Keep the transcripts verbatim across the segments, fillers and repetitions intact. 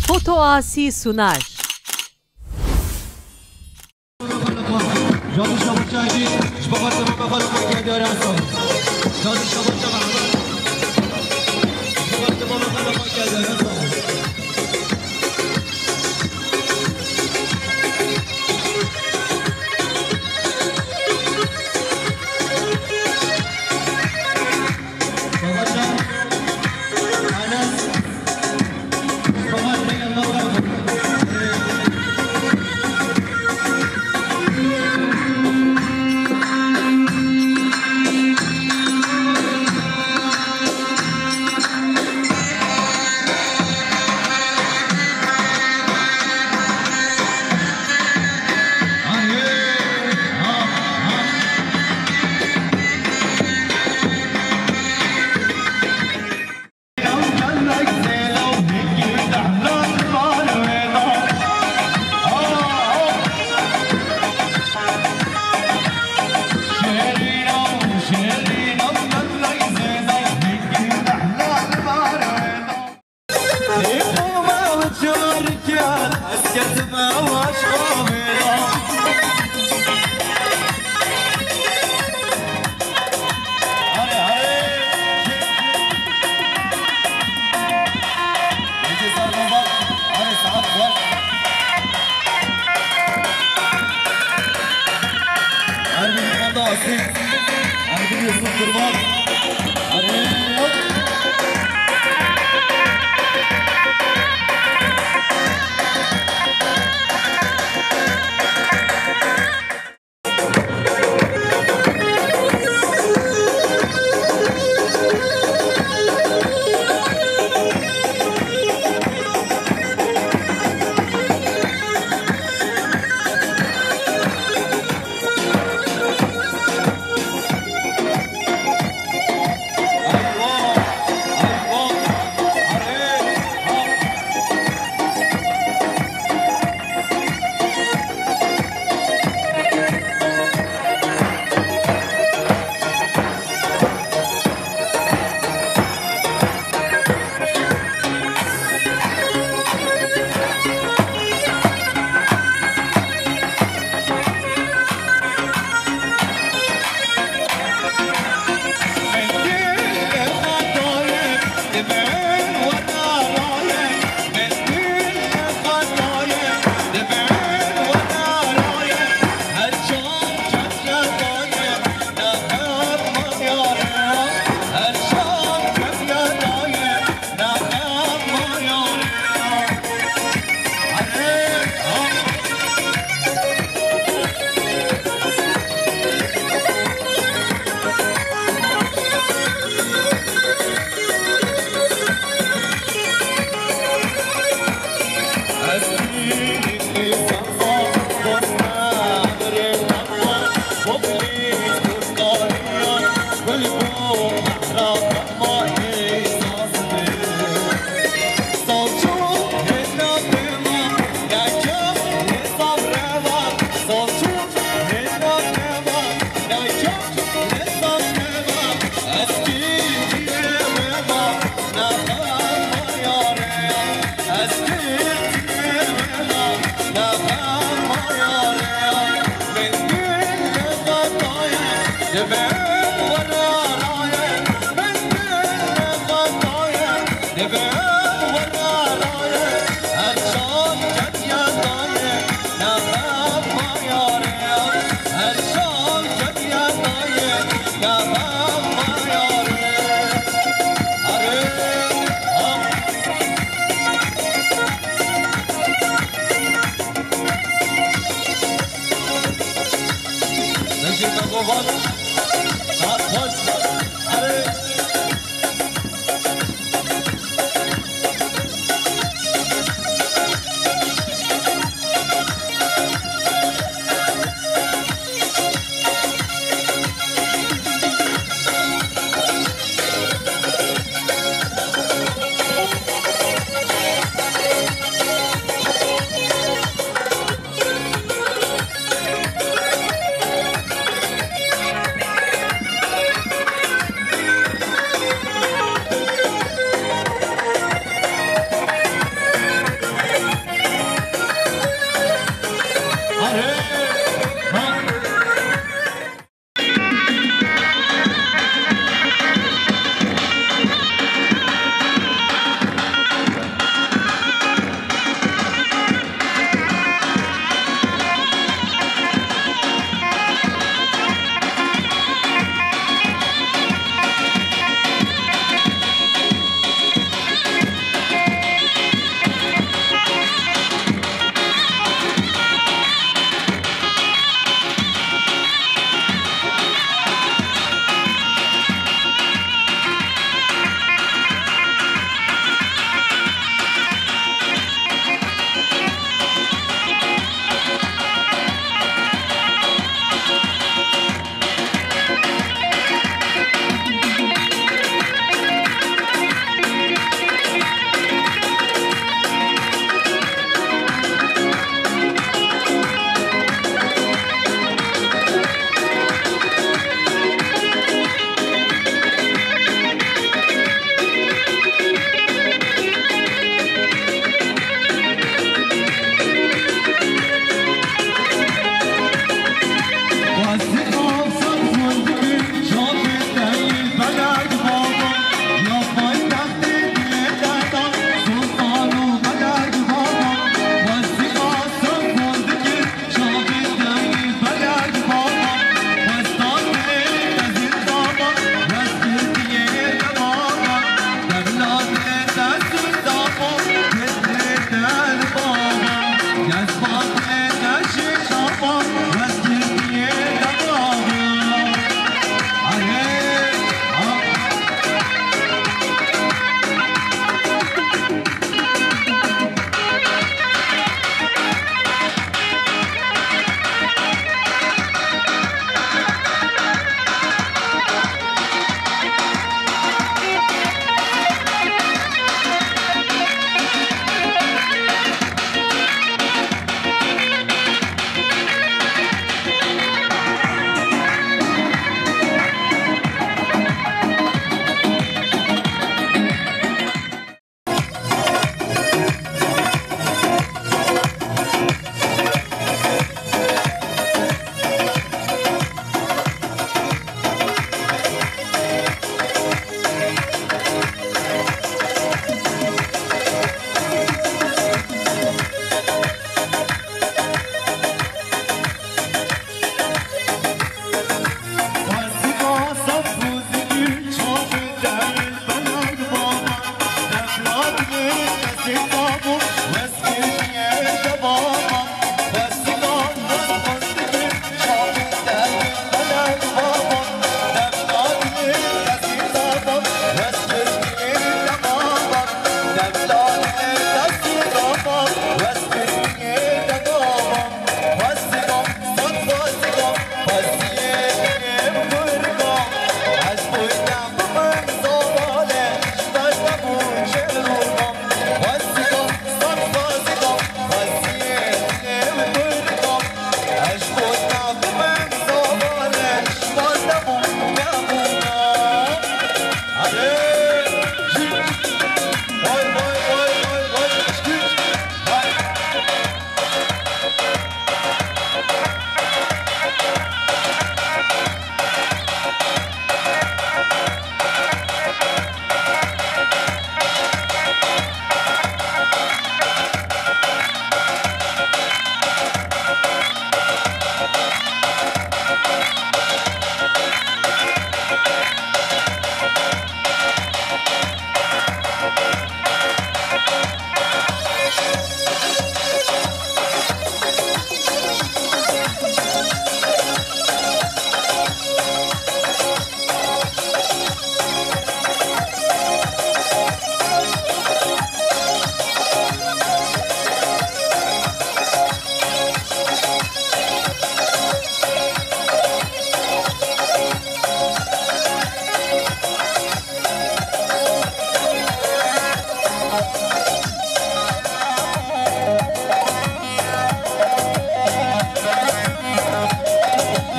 Foto Asi sunar.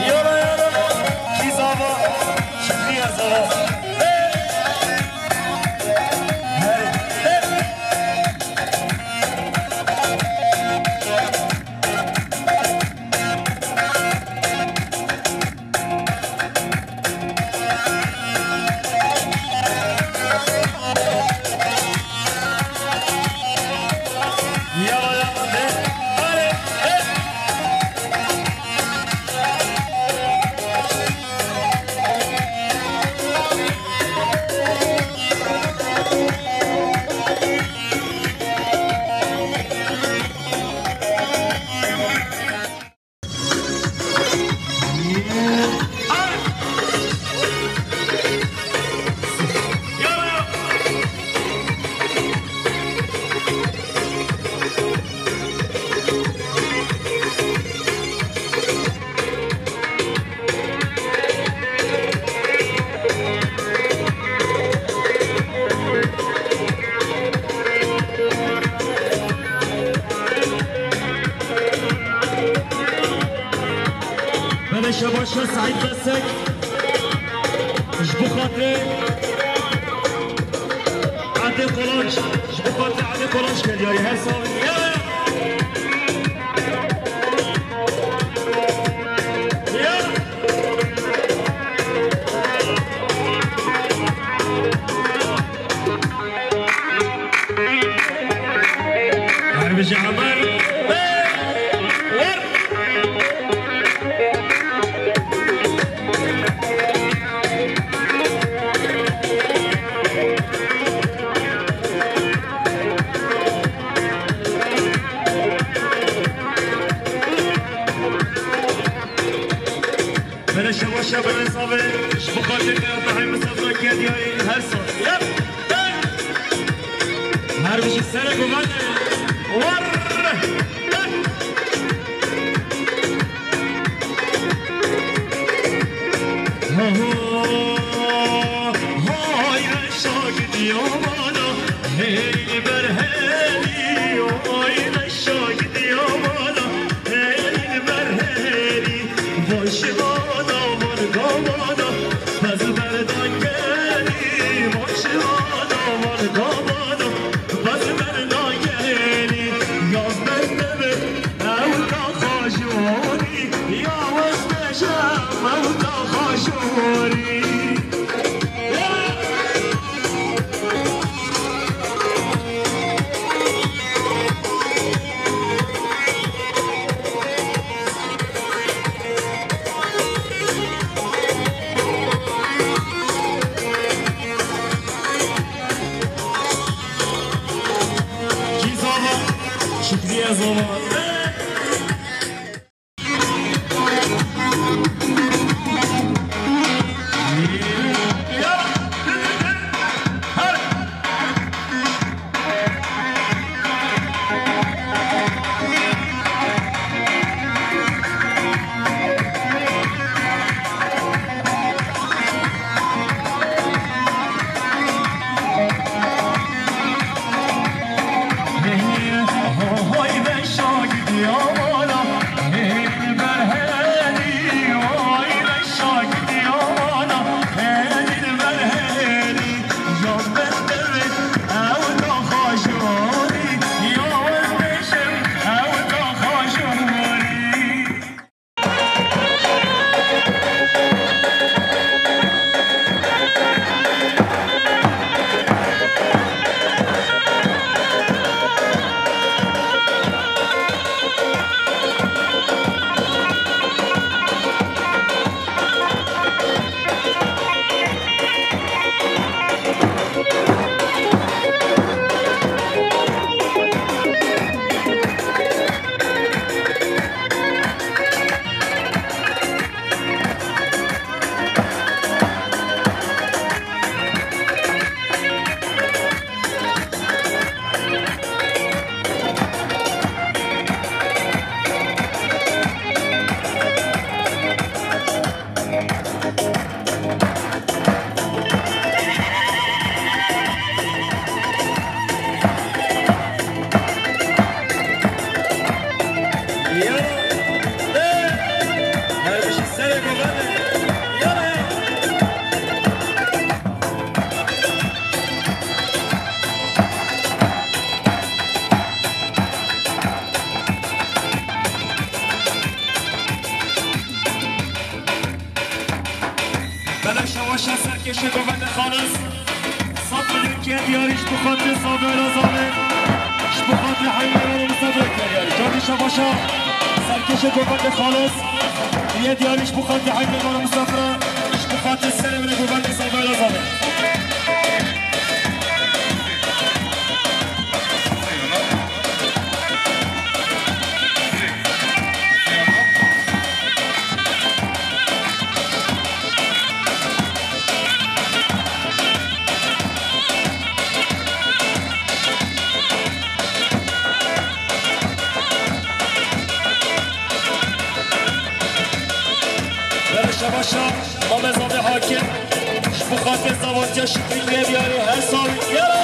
Yala yala, Şiz Ava, Şükriye Zava. Hey! Hey! Beleşe başa Saîd Besek. Ji bo xatirê Adê Kolanç. Ji bo xatirê Adê Kolanç ke diyarî her sal. Ya, ya. Ya. Her bijî Emer. Hey! Wer! Bere şebaşa bere zavê, ji bo xatirê te ya dahê misafira kediyaye her sal. Yep! Her bijî sere guvan. War! Hay reşa gidiyor bana, hey berheli, hay reşa gidiyor bana, hey berheli, başıma da var kamana, bez berdan geli, başıma da var kamana, bez berdan geli, yaz bende mi? Ew taxa ji warî, ya wez beşe, ew taxa ji warî. Şükriye Zova. Beleşe weşe serkêşê govendê xalis. Sed milyon kê diyarî ji bo xatirê Zavê Elazavê. Ji bo xatirê Heyî Mêran û Mistefê kê diyarî. Cardî şebaşa serkêşê govendê xalis. Kê diyarî ji bo xatirê Heyî Mêran û Mistefê. Ji bo xatirê serê min ê govendê Zavê Elazavê. Bere şebaşa, Mame Zavê Hakim. Ji bo xatirê zavatiya Şikrî kê diyarî her sal. Yara!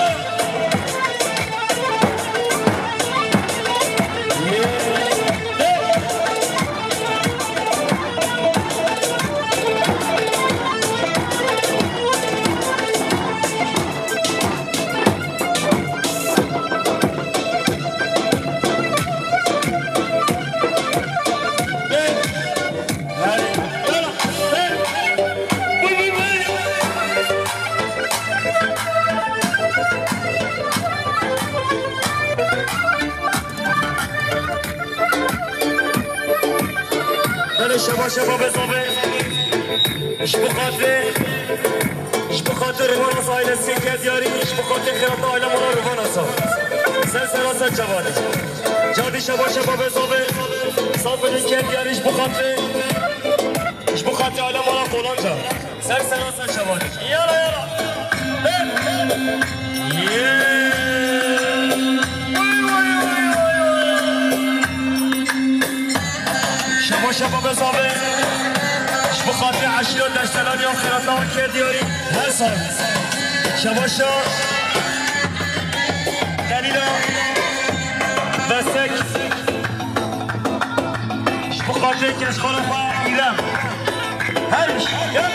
Belê şebaşa Zavê Elazavê. Ji bo xatirê, ji bo xatir Rêwanas ailesê kê diyarî, ji bo xatirê xêrata aile mala Rêwanasa. Ser sera ser çavanê. Cardî şebaşa Zavê Elazavê. Sed milyon kê diyarî ji bo xatirê, ji bo xatirê aile mala Qolanca. Ser sera ser çavanê. Yala, yala. Hey. Yee. Şebaşa Zavê Elazavê. Ji bo xatirê eşîra Deştelanî ya xêrata kê diyarî. Her sal. Şebaşa Delîla Besek. Ji bo xatirê keşxala xwe Îlem. Her gel.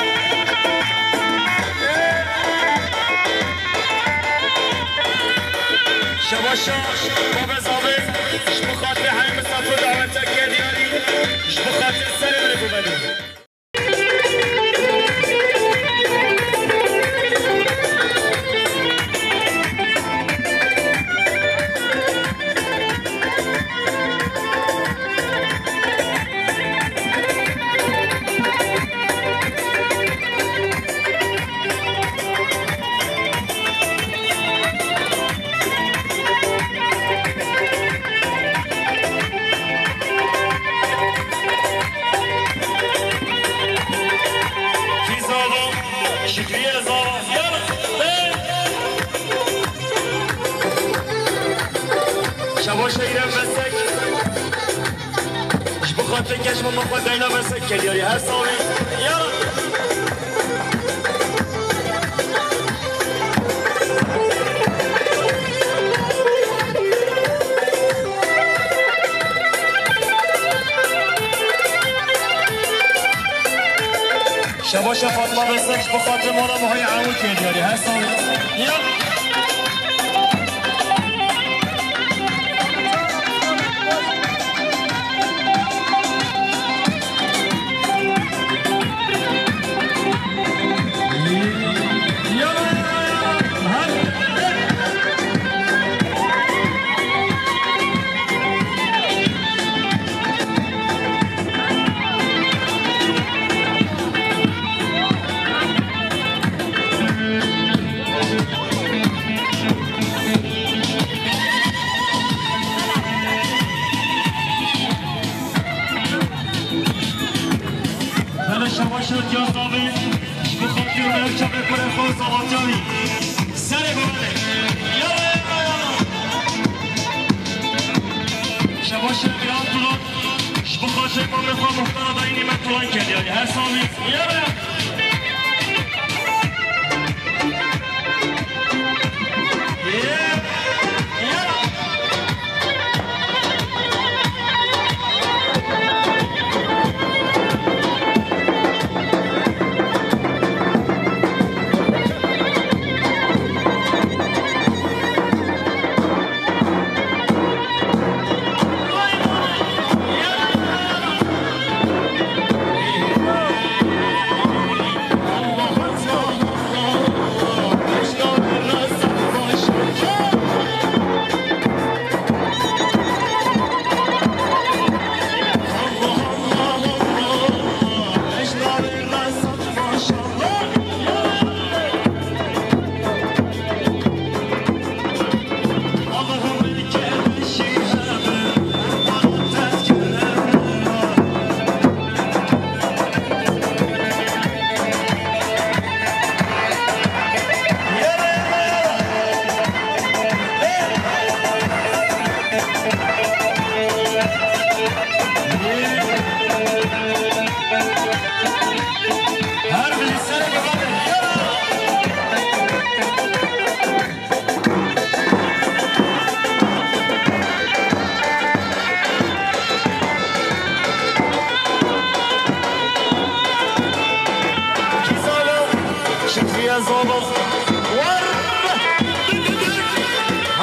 Şebaşa Zavê Elazavê. Ji bo xatirê Heyî Mistefê daweta kê diyarî. Ji bo xatirê serê min ê govendê. Şehîrê Vesek. Ji bo xatirê keşma me xwe dayna Vesek ke diyarî. Her sal wî. Ya. Şebaşa Fatma Vesek ji bo xatirê mala Muhayê Ewil ke diyarî. Her sal. Ya. Bele şebaşa diya zavê, ji bo xatirê me ev çavê kurê xwe zavatiyarî. Serê bibele. Yala, yala, yala. Şebaşa Miran Turan, ji bo xatirê mamê xwe muhtara dayînî me Turan kediyanî. Her salî. Yala. Şükriye Zaba. War!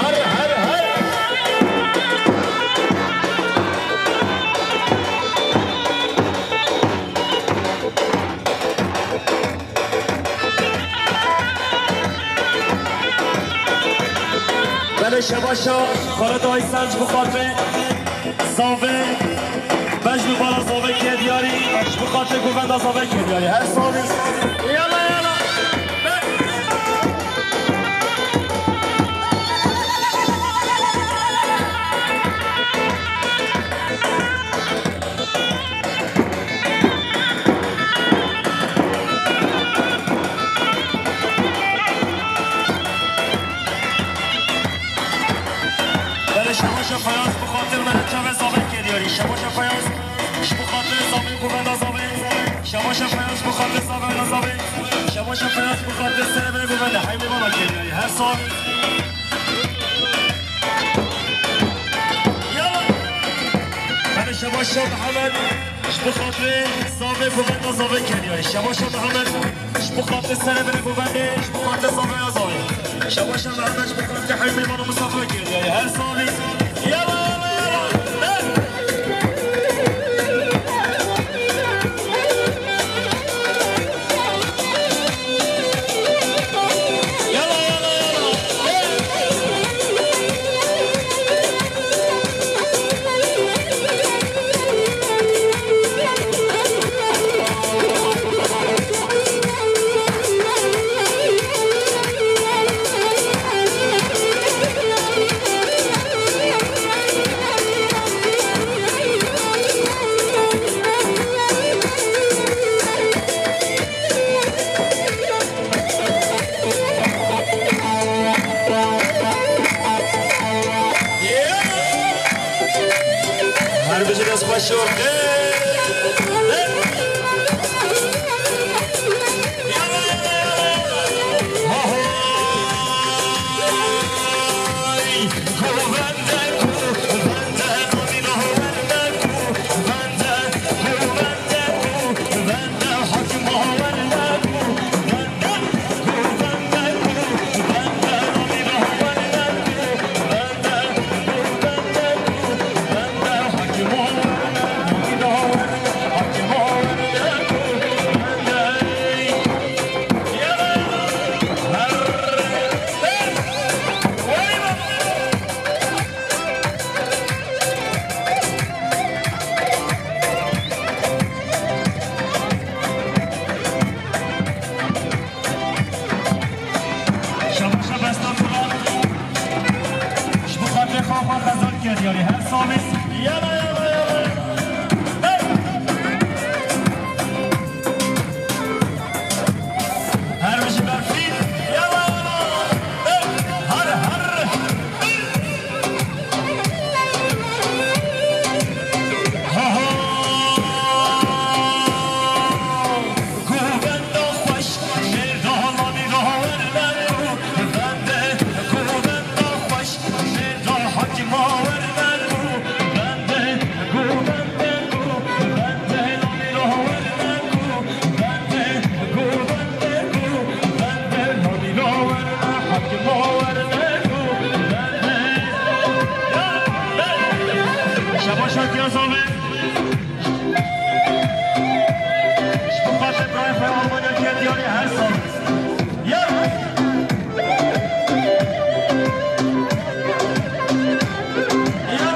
Her, her, her! Belê şebaşa Xalid Aysen ji bo xatirê zavê, bejn û bala zavê kê diyarî, ji bo xatirê govenda zavê kê diyarî. Her salî. Yala, yala. Belê şebaşa Feyaz bi xatir me çavê zavê kê diyarî. Şebaşa Feyaz ji bo xatirê zavê, govenda zavê. Şebaşa Feyaz ji bo xatir zavê, na zavê. Şebaşa Feyaz bi xatir serê bê govenda. Heymê bala kê diyarî. Her sal. Yala. Belê şebaşa Mihemed ji bo xatirê zavê govenda zavê kê diyarî. Şebaşa Mihemed ji bo xatirê serê bê govendê, ji bo xatirê zavê ya zavê. Şebaşa Mihemed ji bo xatirê heymê bala misafir kê diyarî. Her salî. Yala, yala, yala. Hey. Bijî dest xweş û Şabaşa besta Kur'an. Ji bo xatirê xwe xwe xezal kir, yarî her sabî. Yala, yala, yala. Hey! Her bijî Berfîn. Yala, yala. Hey! Her, her. Hey! Ha, ha. Ku benda xweş, jêr da lamî da werne ku bende, ku benda xweş, jêr da hakima werne ku bende, ku bende, ku bende, lamî da werne ku bende, ku bende, ku bende, lamî da werne, hakima werne ku bende. Şabaş Atiya Zame. Ji bo xatir birayê xwe Almanya ketiyanê her sal. Ya! Ya!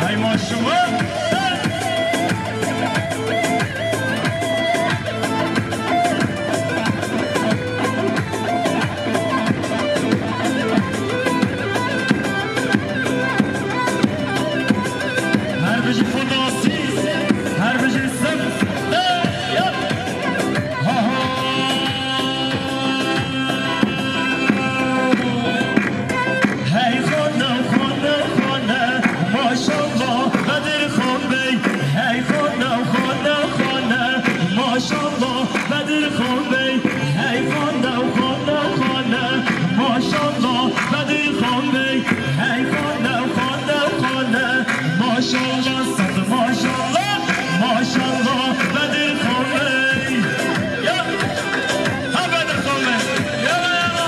Hey maşallah. Her bijî Fodasî, her bijî Sef. Hey, ya. Hey xane, xane, xane, maşallah Bedirxan Bey. Hey xane, xane, xane, maşallah Bedirxan Bey. Hey xane, xane, xane, maşallah Bedirxan Bey. Hey xane, xane, xane, maşallah, sed maşallah, maşallah Bedirxan Bey. Ya! Ha Bedirxan Bey! Yala, yala!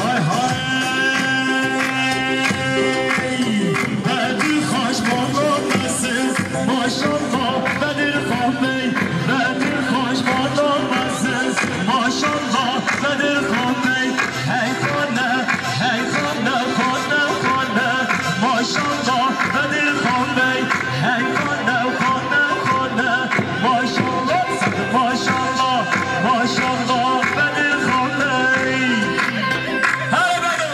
Hay hay! Bedir xaş bala mezin, maşallah Bedir xan bey. Bedir xaş bala mezin, maşallah Bedir xan bey. Hey xane, hey xane, xane, xane, maşallah Bedir xan bey. Hey xane, xane, xane, maşallah, maşallah, maşallah Bedir xan bey. Hele Bedir!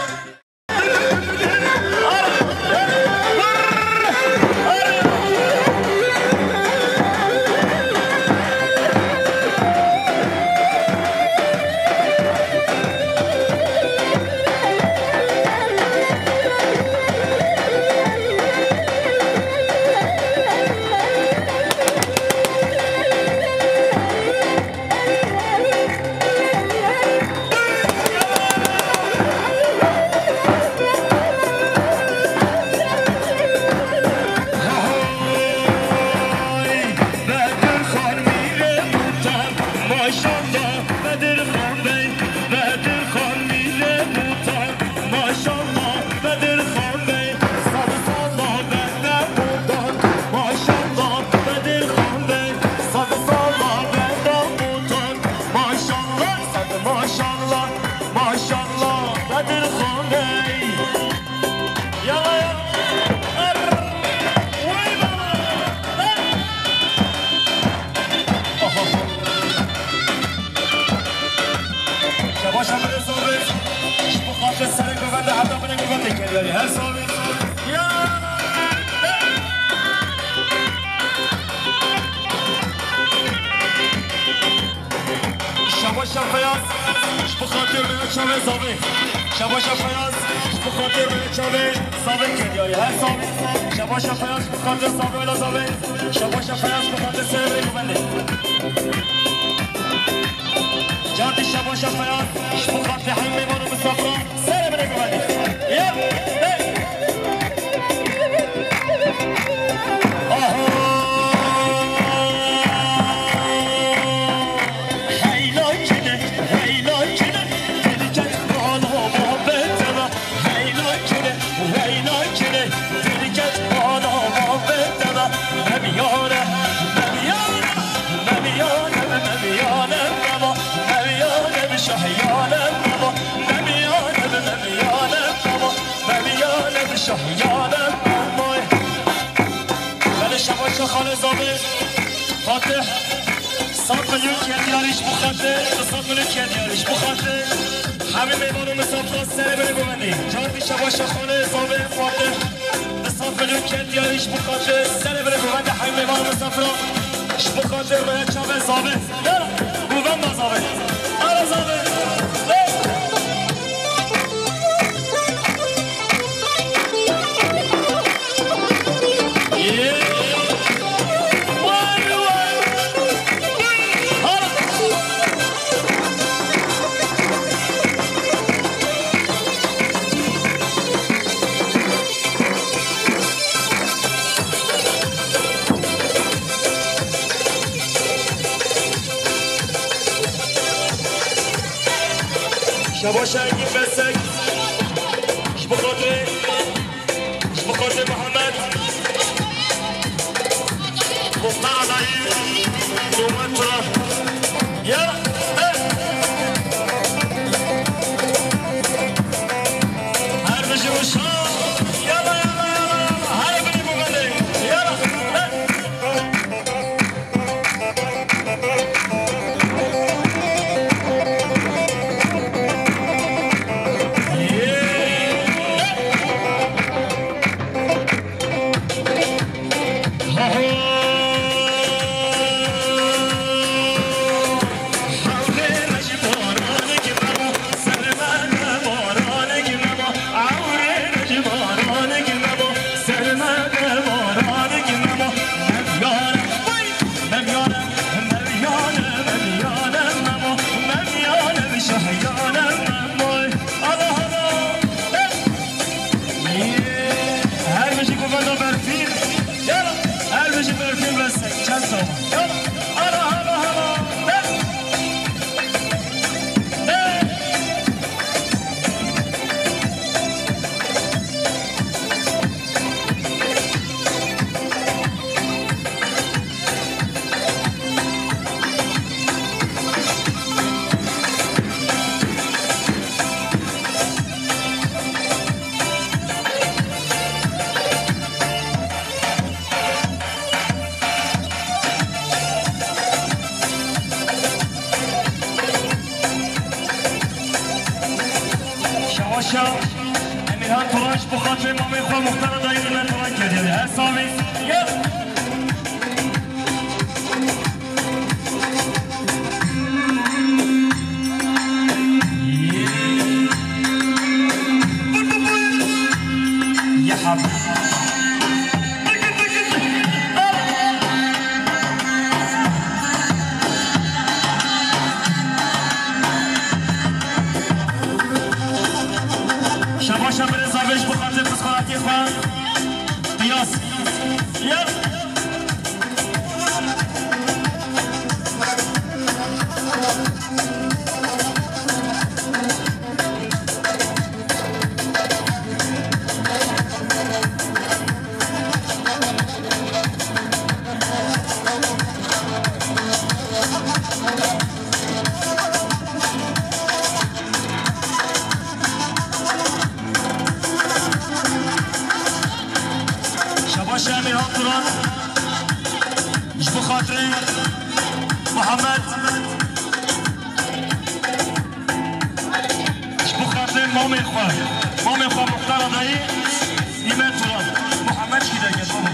Çavê zavê. Şebaşa Feyaz, ji bo xatir rê çavê zavê kediyaye. Her zavê. Şebaşa Feyaz, ji bo xatir zavê, la zavê. Şebaşa Feyaz, ji bo xatir serê guvendê. Cartî Şebaşa Feyaz, ji bo xatir hemî mêvan û misafira, serê binê guvendê. Ya, hey. Aha. Heyla kine, heyla kine, derket bala muhabbeteme. Heyla kine, heyla kine, derket bala muhabbeteme. Memiyane, memiyane, memiyane, memiyane, memo. Memiyane, şahyane, memo. Memiyane, memiyane, memo. Memiyane, şahyane, memo. Belê Şebaşa Xalê Zavê, Fatih, sed milyon kediya ji bo xatir, du sed milyon kediya ji bo xatir. Hemî mêvan û misafira serê binê guvendê. Cartî Şebaşa Xalê Zavê, Fatih, du sed milyon kediya ji bo xatir, serê binê guvendê hemî mêvan û misafira. Ji bo xatir rê çavê zavê. Yala, govenda zavê. Ala zavê. Hey! Şebaşa Engin Besek, ji bo xatirê, ji bo xatirê Mihemed, Muxtar Adayî, Muhammed Turan. Ya, hey! Her bijî û şa. Yala, yala, yala, yala. Her binî bû belê. Yala, hey! Her bijî govenda berfîn. Yala. Her bijî berfîn ve çend sal. Yala. Hala, hala, hala. Hey. Hey. Şebaşa Emirhan Turaş, bi xatirê mamê xwe Muxtar Adayî, Emirhan Turaş kiriye. Her savî. Yep. Ya hab. Şebaşa birêz Zavê ji bo xatirê psîkolojiyê xwe. Qiyas. Ya. Şebaşa Emirhan Turan, ji bo xatirê Muhammed, ji bo xatirê mamê xwe, mamê xwe Muxtar Adayî, Îme Turan, Muhammed şî derket, baba.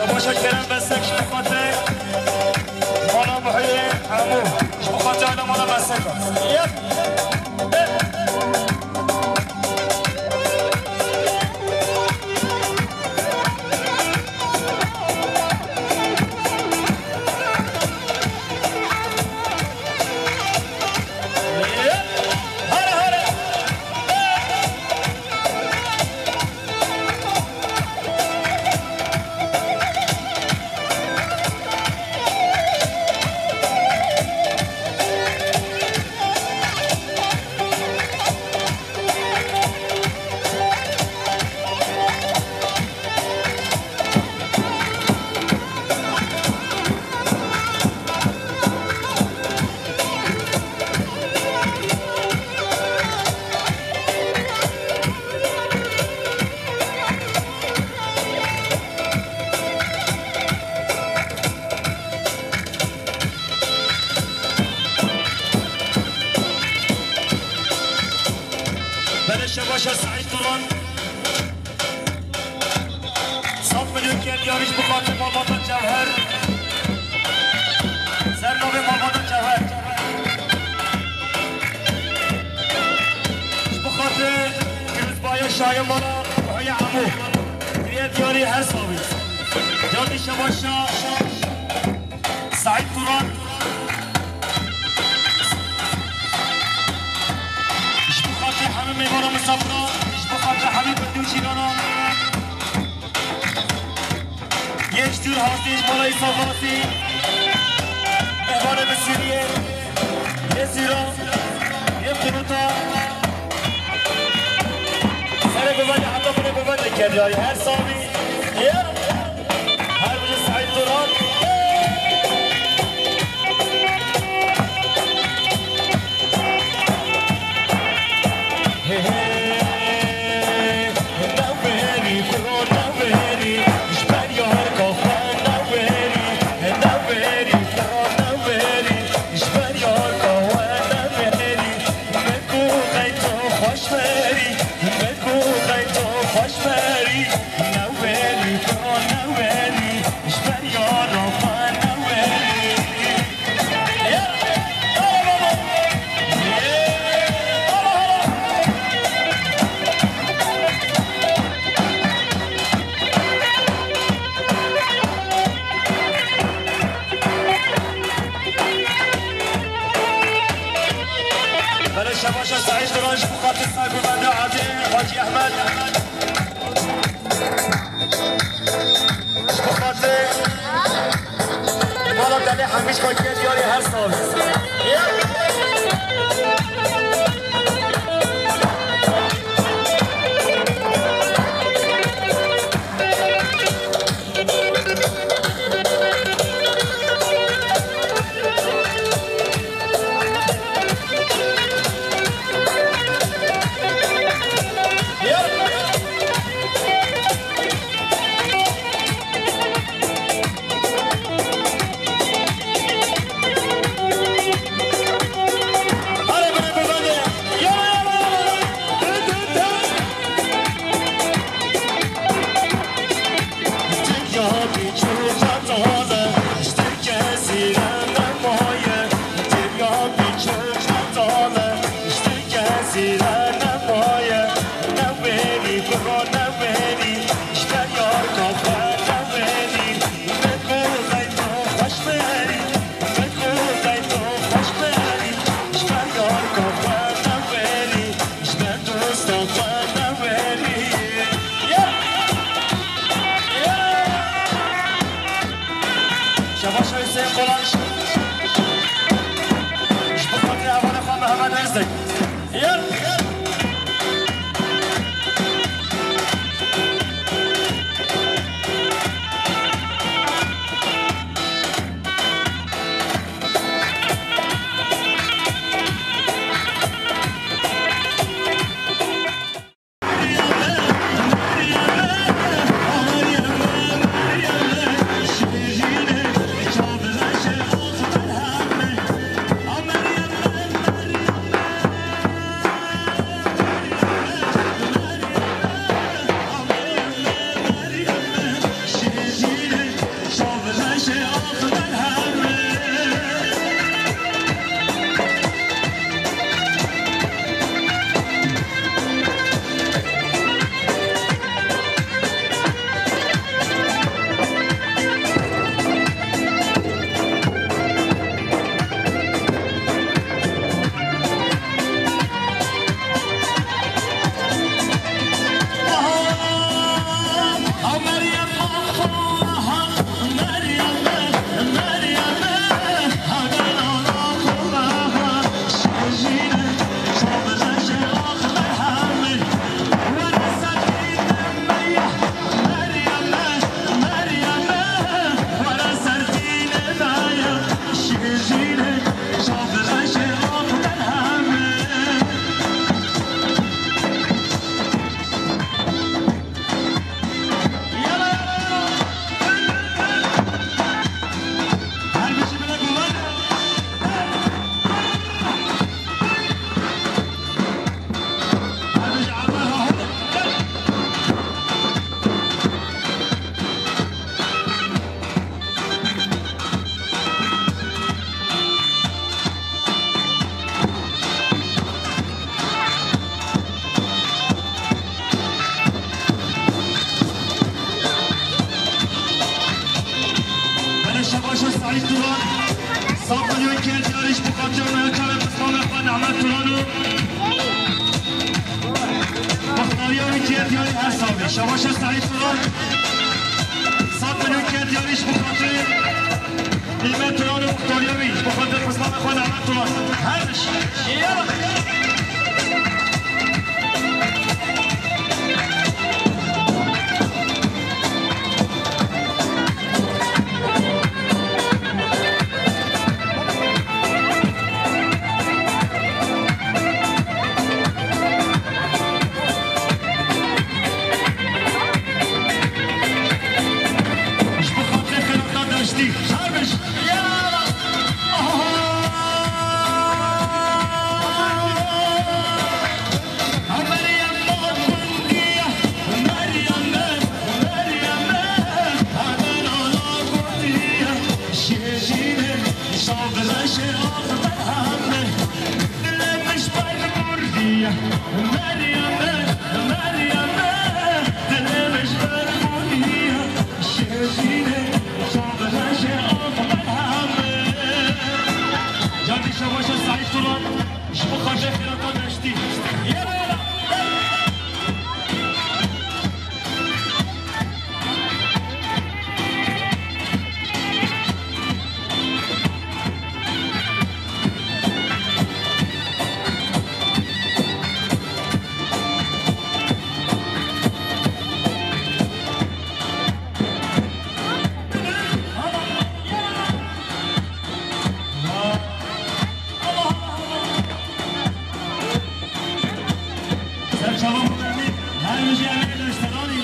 Başa Kerem Besek ji bo xatirê mala Muhiyê Emo. Ji bo xatirê mala Besek. Yep. Beleşe başa Saîd Turan. Sed milyon kerdiyarî ji bo xatir malbata Cewher. Ser navê malbata Cewher. Ji bo xatir Firuzbaya Şaye mala Muhiyê Emo. Kiriye diyarî her savî. Candî şebaşa Saîd Turan. Ji bo xatir hemî mêvana misafira, ji bo xatir hemî bendû jîrana. Yek ji dûr hastî ji mala Îsa Fasî. Mehvanê bi Sûriyê. Yê Sûra. Yê Quruta. Serê bi vedê heta binê bi vedê kerdiyarî. Her savî. Ya. Her bije Saîd Turan. Bele şebaşa Saîd Duran ji bo xatir ser bi bende Adê. Kêr diyarî ji bo xatirê me, çavê pismamê xwe Nehmet Turan û muxtariya wî kêr diyarî her sabê. Şebaşa Seîd Turan. Sed milyon kêr diyarî ji bo xatirê Nîmet Turan û muxtariya wî, ji bo xatirê pismamê xwe Nehmet Turan. Her biş. Ji bo xatirê xêrata deştî. Her biş. Ya! Meryem, Meryem, Meryem, Meryem, Meryem, Şêrînê, şaxreşê axbehamê, dilê min ji ber bûrdiye. Meryem, Meryem, dilê min ji ber bûrdiye. Şêrînê, şaxreşê axbehamê. Cardî şebaşa Seîd Turan, ji bo xatirê xêrata deştî. Yere! Serçava Muhammed, her bijî Emîr Deşteranî.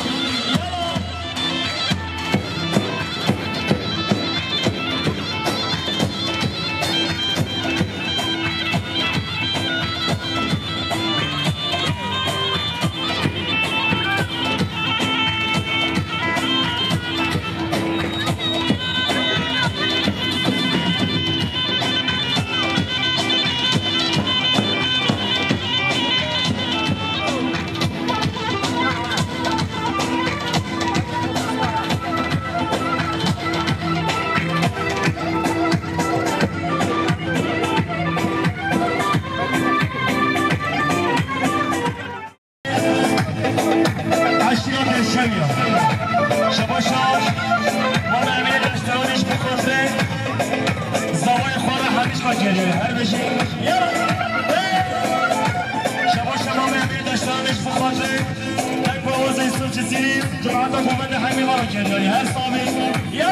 Eşîra Pêşewiya. Şebaşa Mame Emîr Deşteranî ji bo xatirê zavayê xwe re hemî ji me kiriye. Her bijî. Ya! Şebaşa Mame Emîr Deşteranî ji bo xatirê deng û awazê Yusuf Cizîrî, cemaeta govendê hemî me re kiriye. Her sabî. Ya!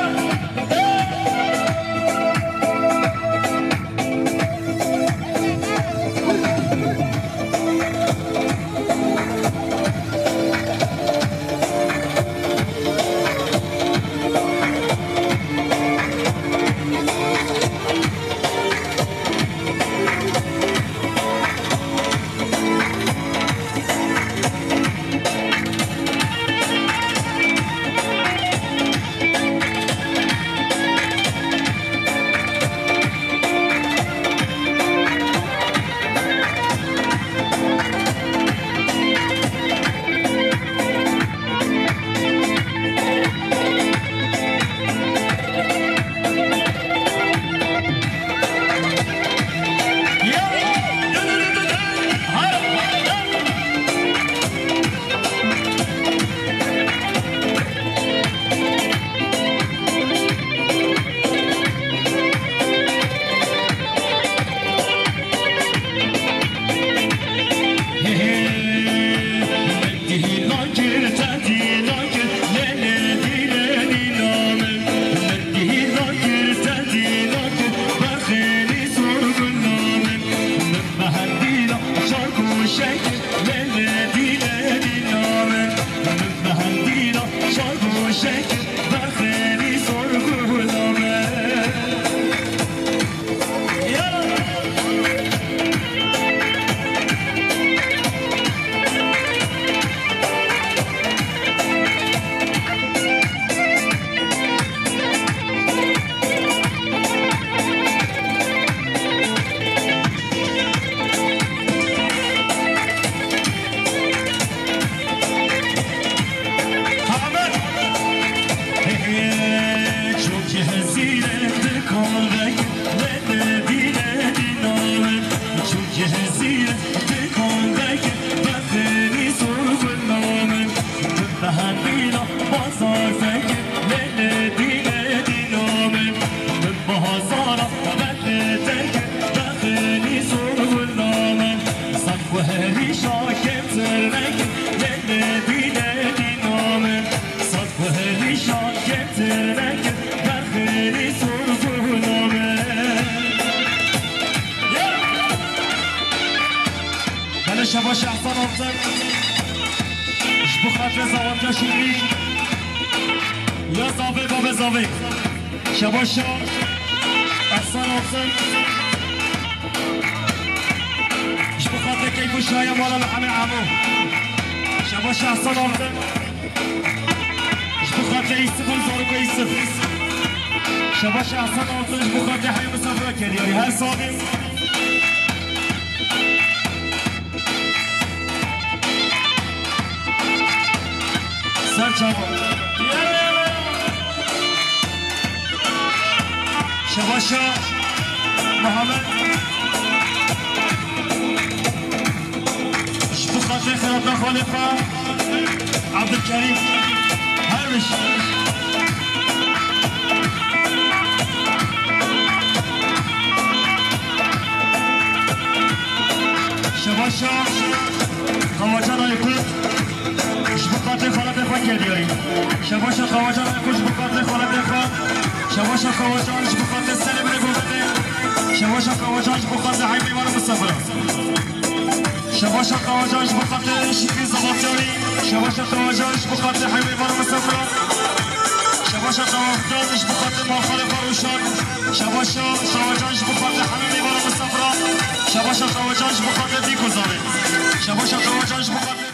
Getirmek, yekle dile diname, sat kuheli şah getirmek, berxeli sor zulame. Hele şebaş Ehsan Altın. Ji bo xatirê zavatya şûrî. Ya zavê, bavê zavê. Şebaşa Ehsan Altın. Ji bo xatirê keyf û şaya mala me hemê amo. Şebaşa Ehsan Altın. Ji bo xatirê Yusuf û zarokê Yusuf. Şebaşa Ehsan Altın ji bo xatirê hemê misafira kerdiyarî. Her salî. Ser çava. Şebaşa Muhammed. Ji bo xatirê xelatna xalê xwe Abdulkerîm. Her biş. Şebaşa Xewacan Aykut. Ji bo xatirê xalatê xwe kerdiyayî. Şebaşa Xewacan Aykut ji bo xatirê xalatê xwe. Şebaşa Xewacan ji bo xatirê serê binê govendê. Şebaşa Xewacan ji bo xatirê hemî mêvan û misafira. Şebaşa Xewacan ji bo xatirê Şikrî Zavatyanî. Şebaşa Xewacan ji bo xatirê hemî mêvan û misafira. Şebaşa Xewacan ji bo xatirê malxalê xwe Rûşan. Şebaşa Xewacan ji bo xatirê hemî mêvan û misafira. Şebaşa Xewacan ji bo xatirê dîk û zarê. Şebaşa Xewacan ji bo xatirê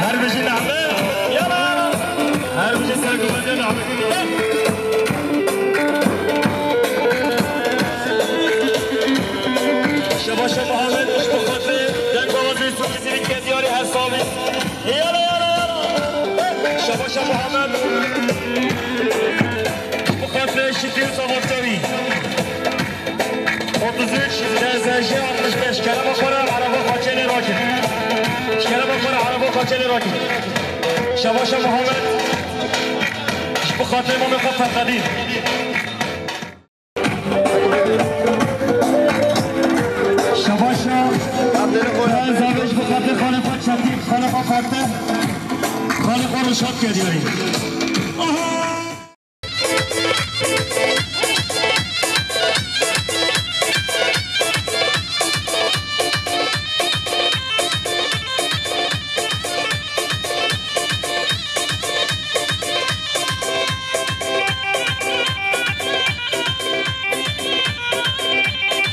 Her bijî name. Yala. Her bijî serkubazê name. Şebaşa Muhammed ji bo xatirê deng awazê Yusuf Cizîrî ke diyarî her salî. Yala, yala, yala. Şebaşa Muhammed ji bo xatirê Şikrî û Zavatya wî. Otuz üç, D Z J altmış beş, kerema xwe re araba xaçê lê rakin. Ji kerema xwe re araba xaçê lê rakin. Şebaşa Muhammed, ji bo xatirê mamê xwe Ferqedîn. Şebaşa, D Z J ji bo xatirê xalê xwe Çetîn, xalê xwe Fatih, xalê xwe Ruşat ke diyarî. Aha!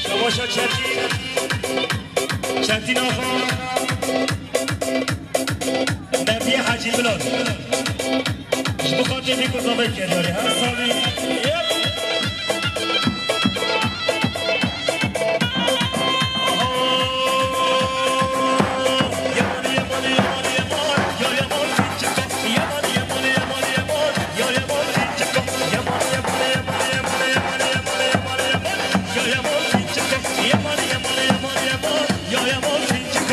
Şebaşa Çetîn. Çetîn Axa. Nebiye Hacî Bilal. Ji bo xatirê vî ku zavek kerdiyarî her salî. Yep. Aha. Yemanî, yemanî, yemanî, yeman. Ya yeman, çiçek. Yemanî, yemanî, yemanî, yeman. Ya yeman, çiçek. Yemanî, yemanî, yemanî, yemanî, yemanî, yemanî, yeman. Ya yeman, çiçek. Yemanî, yemanî, yemanî, yeman. Ya yeman, çiçek.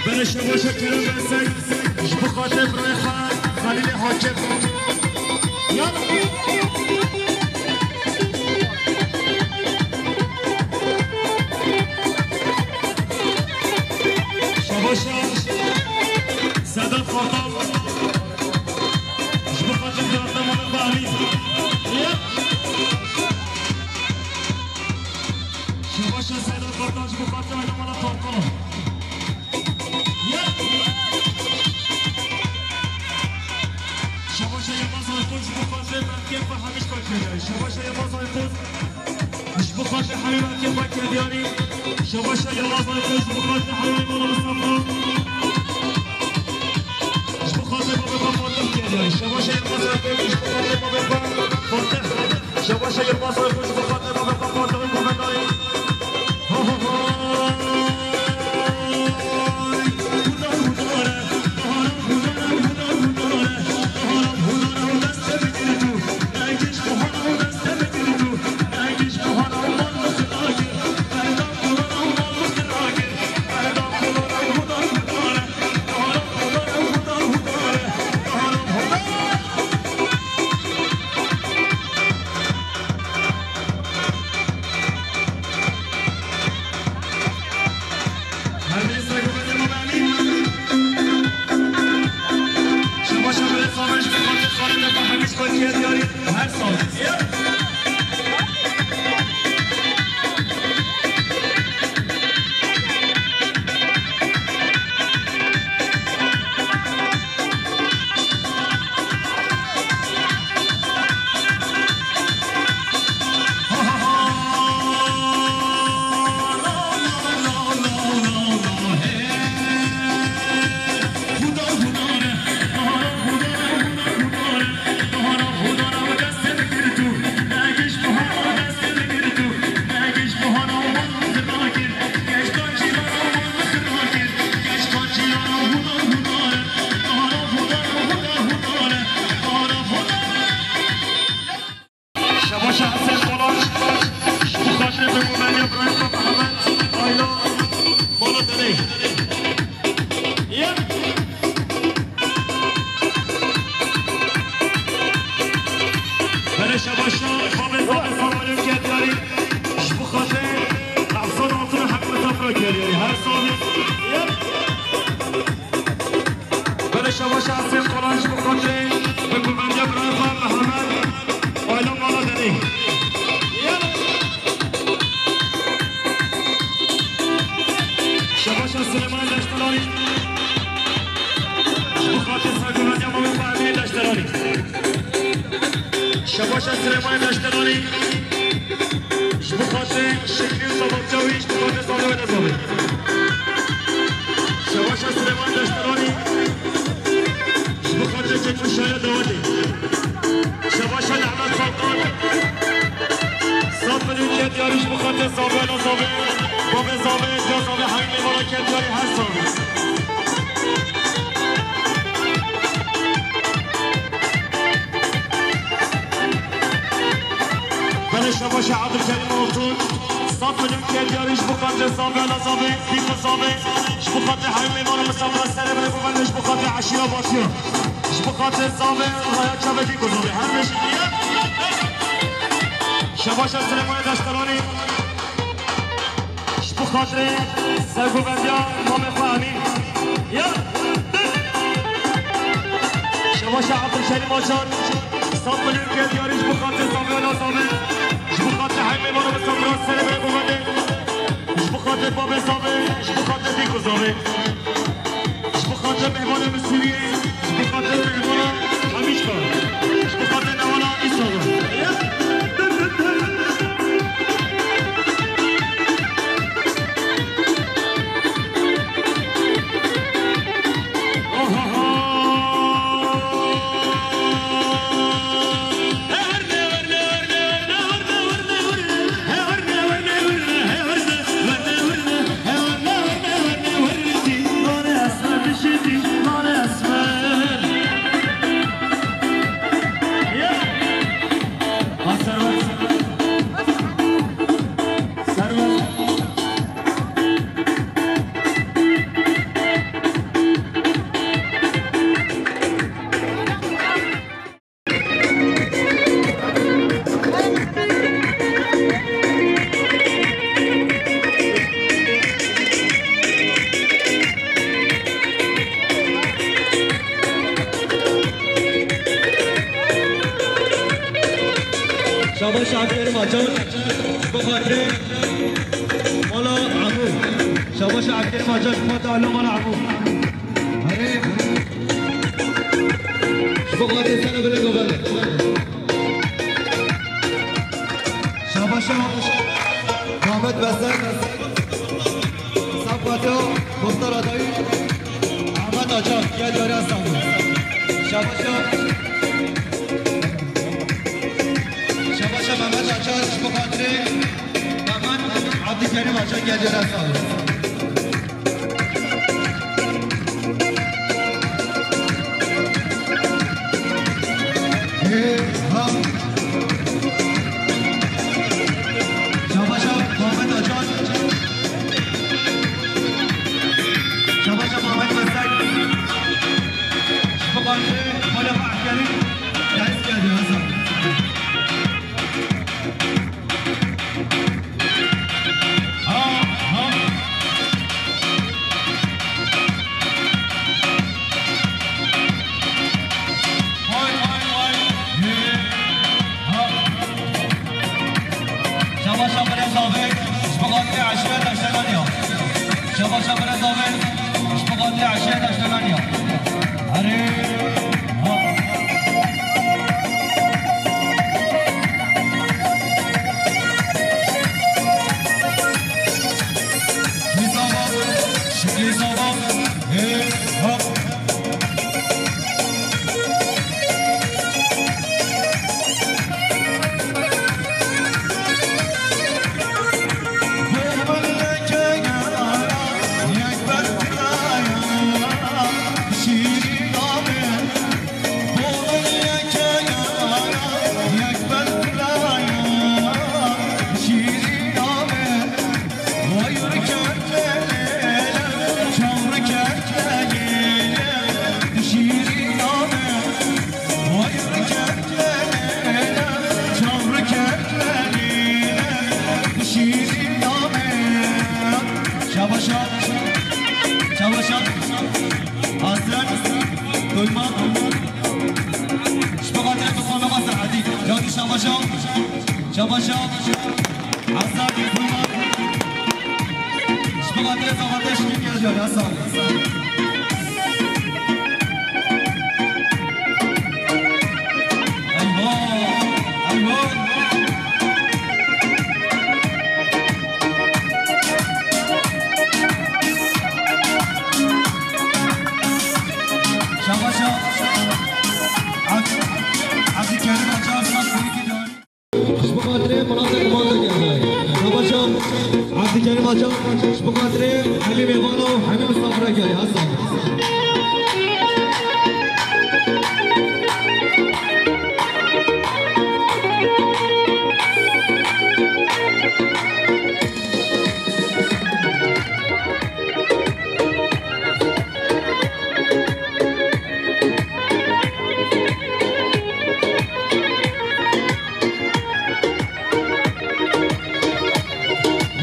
Bere şebaşa Kerem Besek, ji bo xatir birayê xwe Xelîlê Hakim. Ya. Şebaşa Sedat Kartal. Ji bo xatir Sedat Kartal. Ya. Şebaşa Sedat Kartal ji bo xatir Sedat Kartal. Ya. Şebaşa Yilmaz Aykut ji bo xatir Berkê xwe hemî ji xwe kiriye. Şebaşa Yilmaz Aykut. Ji bo xatir hemî Berkê xwe kiriye. Şebaşa Yilmaz Aykut ji bo xatir hemî Mala Mustafa. Ji bo xatir babê xwe Fatih kiriye. Şebaşa Yilmaz Aykut ji bo xatir babê xwe Fatih. Şebaşa Yilmaz Aykut ji bo xatir babê xwe Fatih û Mehmet Aykut. Şebaşa Hesen Kolan, ji bo xatirê Bêguvendiya birayê xwe Mehmet, Ayla, Mala Denê. Yep. Bere şebaşa babê babê Samuel'in Kedyarî, ji bo xatirê Ehsan Altun Hemî Misafira Kedyarî. Her sal. Yep. Bere şebaşa Hesen Kolan ji bo xatirê Bêguvendiya birayê xwe Mehmet, Ayla Mala Denê. Şebaşa Silêmanê Deştelanî ji bo xatirê Serguvendiya Mamê xwe Emînê Deştelanî. Şebaşa Silêmanê Deştelanî. Ji bo xatirê Şeklî û Sabakçawî, ji bo xatirê Zavê wede Zavê. Şebaşa Silêman Deşteranî, ji bo xatirê Çetin Şahiya Dawetê. Şebaşa Nehmet Kalkan, sed milyon Kedyarî ji bo xatirê Zavê wela Zavê, bavê Zavê, ca Zavê, hemî mêvana Kedyarî her sal. Belê şebaşa Abdülkerim Altun, sed milyon Kedyarî ji bo xatirê Zavê, wela Zavê, pîr û Zavê, ji bo xatirê hemî mêvan û misafira serê binê bû, belê ji bo xatirê eşîra Batiya, ji bo xatirê Zavê, raya çavekî ku Zavê, her meşî diye. Şebaşa Silêmanê Deşteranî, ji bo xatirê sergovendiya mamê xwe Emîn. Ya. Şabaş Abdülkerim Acar, Samsun'un geldi yarış bu katı Samyana Sabi. Bu katı hem memuru Samyana Sabi bu katı. Ji bo xatir babê Zavê, ji bo xatir dîk û zavê, ji bo xatir mêvanê min Sûriyê, ji bo xatir mêvana Hemîşka, ji bo xatir nehana Îsraîlê. Şabaş Abdülkerim Acar, bi xatirê mala Abu. Şabaş Abdülkerim Acar, bi xatirê mala Abu. Erê. Ji bo xatirê sene bile govende. Şabaşa Mehmet Mesel, Safato, Muxtar Adayî, Ahmet Acar, gel yara sağ ol. Şabaşa, Şabaşa Mehmet Acar, ji bo xatirê Mehmet Abdülkerim Acar, gel yara sağ ol. Şabaşa Muhammed Acar. Şabaşa Muhammed Meslek. Şifa Parti, Hala Bahçeli. Ders geldi Hasan. Şabaşa birê Zavê, ji bo xatirê eşîret Eştemaniya. Şabaşa birê Zavê, ji bo xatirê eşîret Eştemaniya. Erê, ha. Şiklî Zava, Şiklî Zava, hey, ha. Şabaşa, şabaşa, Hasan, Doyma. Şifa Xatirê Mustafa Hasan Hadi. Yanlış şabaşa, şabaşa. Azad Yıldırım. Şifa Xatirê Zamandaş kim yazıyor? Hasan. Eyvah! Eyvah! Şabaşa. Abdülkerim Acar, Hasan Kırıkıcan. Ji bo xatirê Milat Kuman de geldi. Şabaşa Abdülkerim Acar, ji bo xatirê hemî mêvan û hemî misafira geldi. Hasan.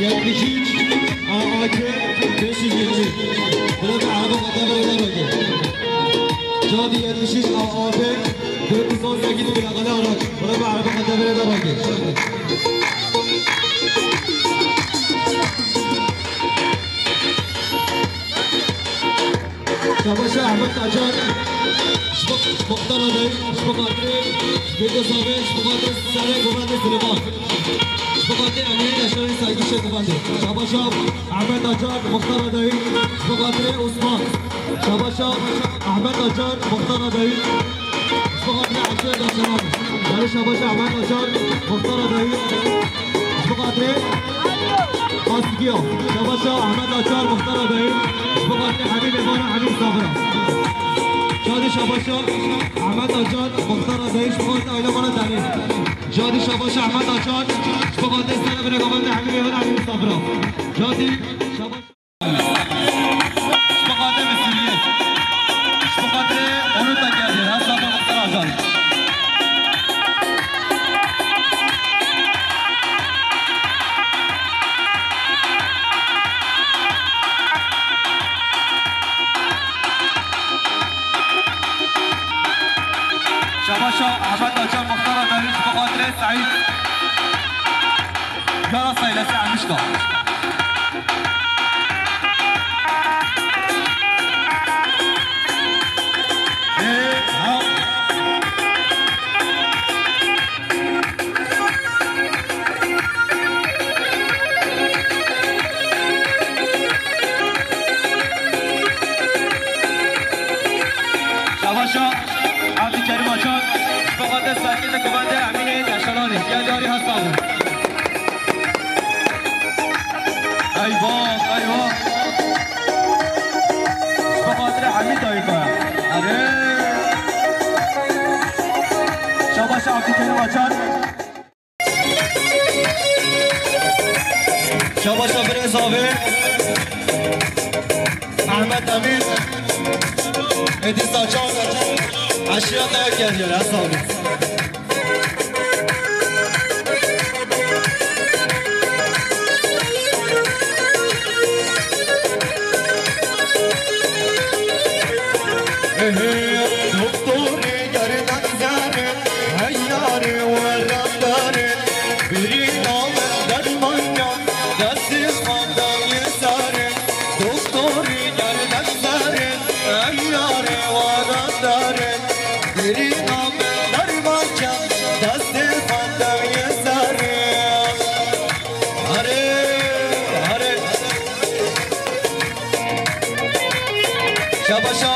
Yetmiş üç A A K. Yetmiş üç A A P, dört yüz on sekiz plakalı araç. Buna bir araba kategoride rakip. Şabaşa Ahmet Acar, ji bo muxtar adayî, ji bo xatirê Bêko Sabê, ji bo xatirê serê govendê Silêman. Ji bo xatirê Emînê Yaşarê saygı şêxovendê. Şabaşa Ahmet Acar, muxtar adayî, ji bo xatirê Osman. Şabaşa Ahmet Acar, muxtar adayî, ji bo xatirê Eşref Yaşaran. Belê şabaşa Ahmet Acar, muxtar adayî, ji bo xatirê Askiya. Şabaşa Ahmet Acar, muxtar adayî, ji bo xatirê Hemî Mêvan û Hemî Misafira. Cadî şabaşa Ahmet Acar, muxtar adayî, ji bo xatirê aîla me ya Demîr. Cadî şabaşa Ahmet Acar, ji bo xatirê serê binêkovendê Hemî Mêvan û Hemî Misafira. Cadî şabaşa Ji bo xatirê Misiriyê. Ji bo xatirê Onur Tekercî, hesaba Muxtar Acar. Şabaşa Ahmet Acar, muxtar adayî, ji bo xatirê Seîd. Yara Saylası Ermişka. Ee, ha. Şabaşa Abdülkerim Açar, Baba Destekli Kumandı Emine Yaşalanı, Yadari Hasan. Eyvah, eyvah. Bi xatirê Hemî dayîka. Erê. Şabaş Abdülkerim Açar. Şabaş Abdülkerim Zavê. Ahmet Emîn. Edîs Açar. Eşya dayak geliyor. Sağ olun. Doktorê gerdan zerê, heyarê weran darê, birîna min dermanya, destê xwe dayê serê. Doktorê gerdan zerê, heyarê weran darê, birîna min dermanya, destê xwe dayê serê. Hare, hare. Şabaşa,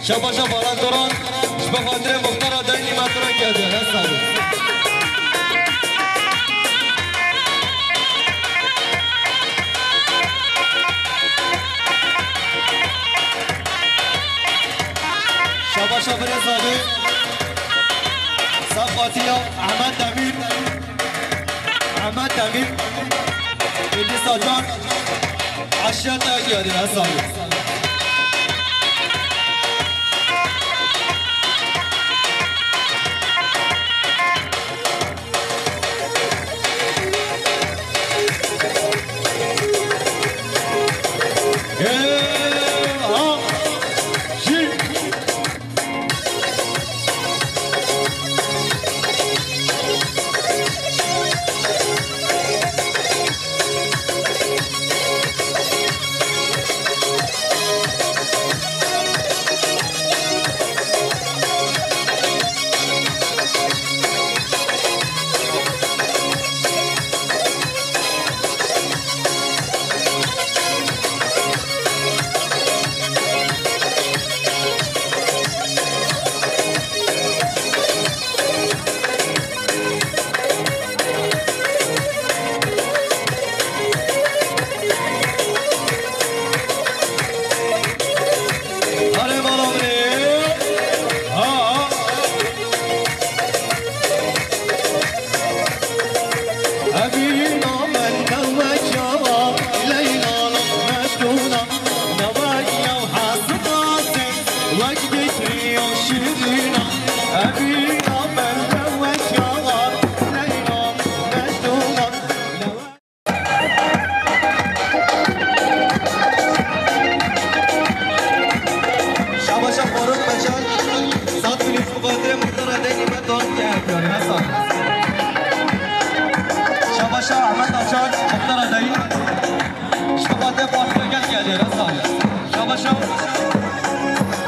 şabaşa Baran Doran, ji bo xatirê muxtara dayî nîma tu re kerde. Hesa bû. Şabaşa Birêz abi. Sefatiya Ahmet Demîr. Ahmet Demîr, Îdrîs Acar, Eşref Teyyarî, Hesa bû. Ê, ha, şî.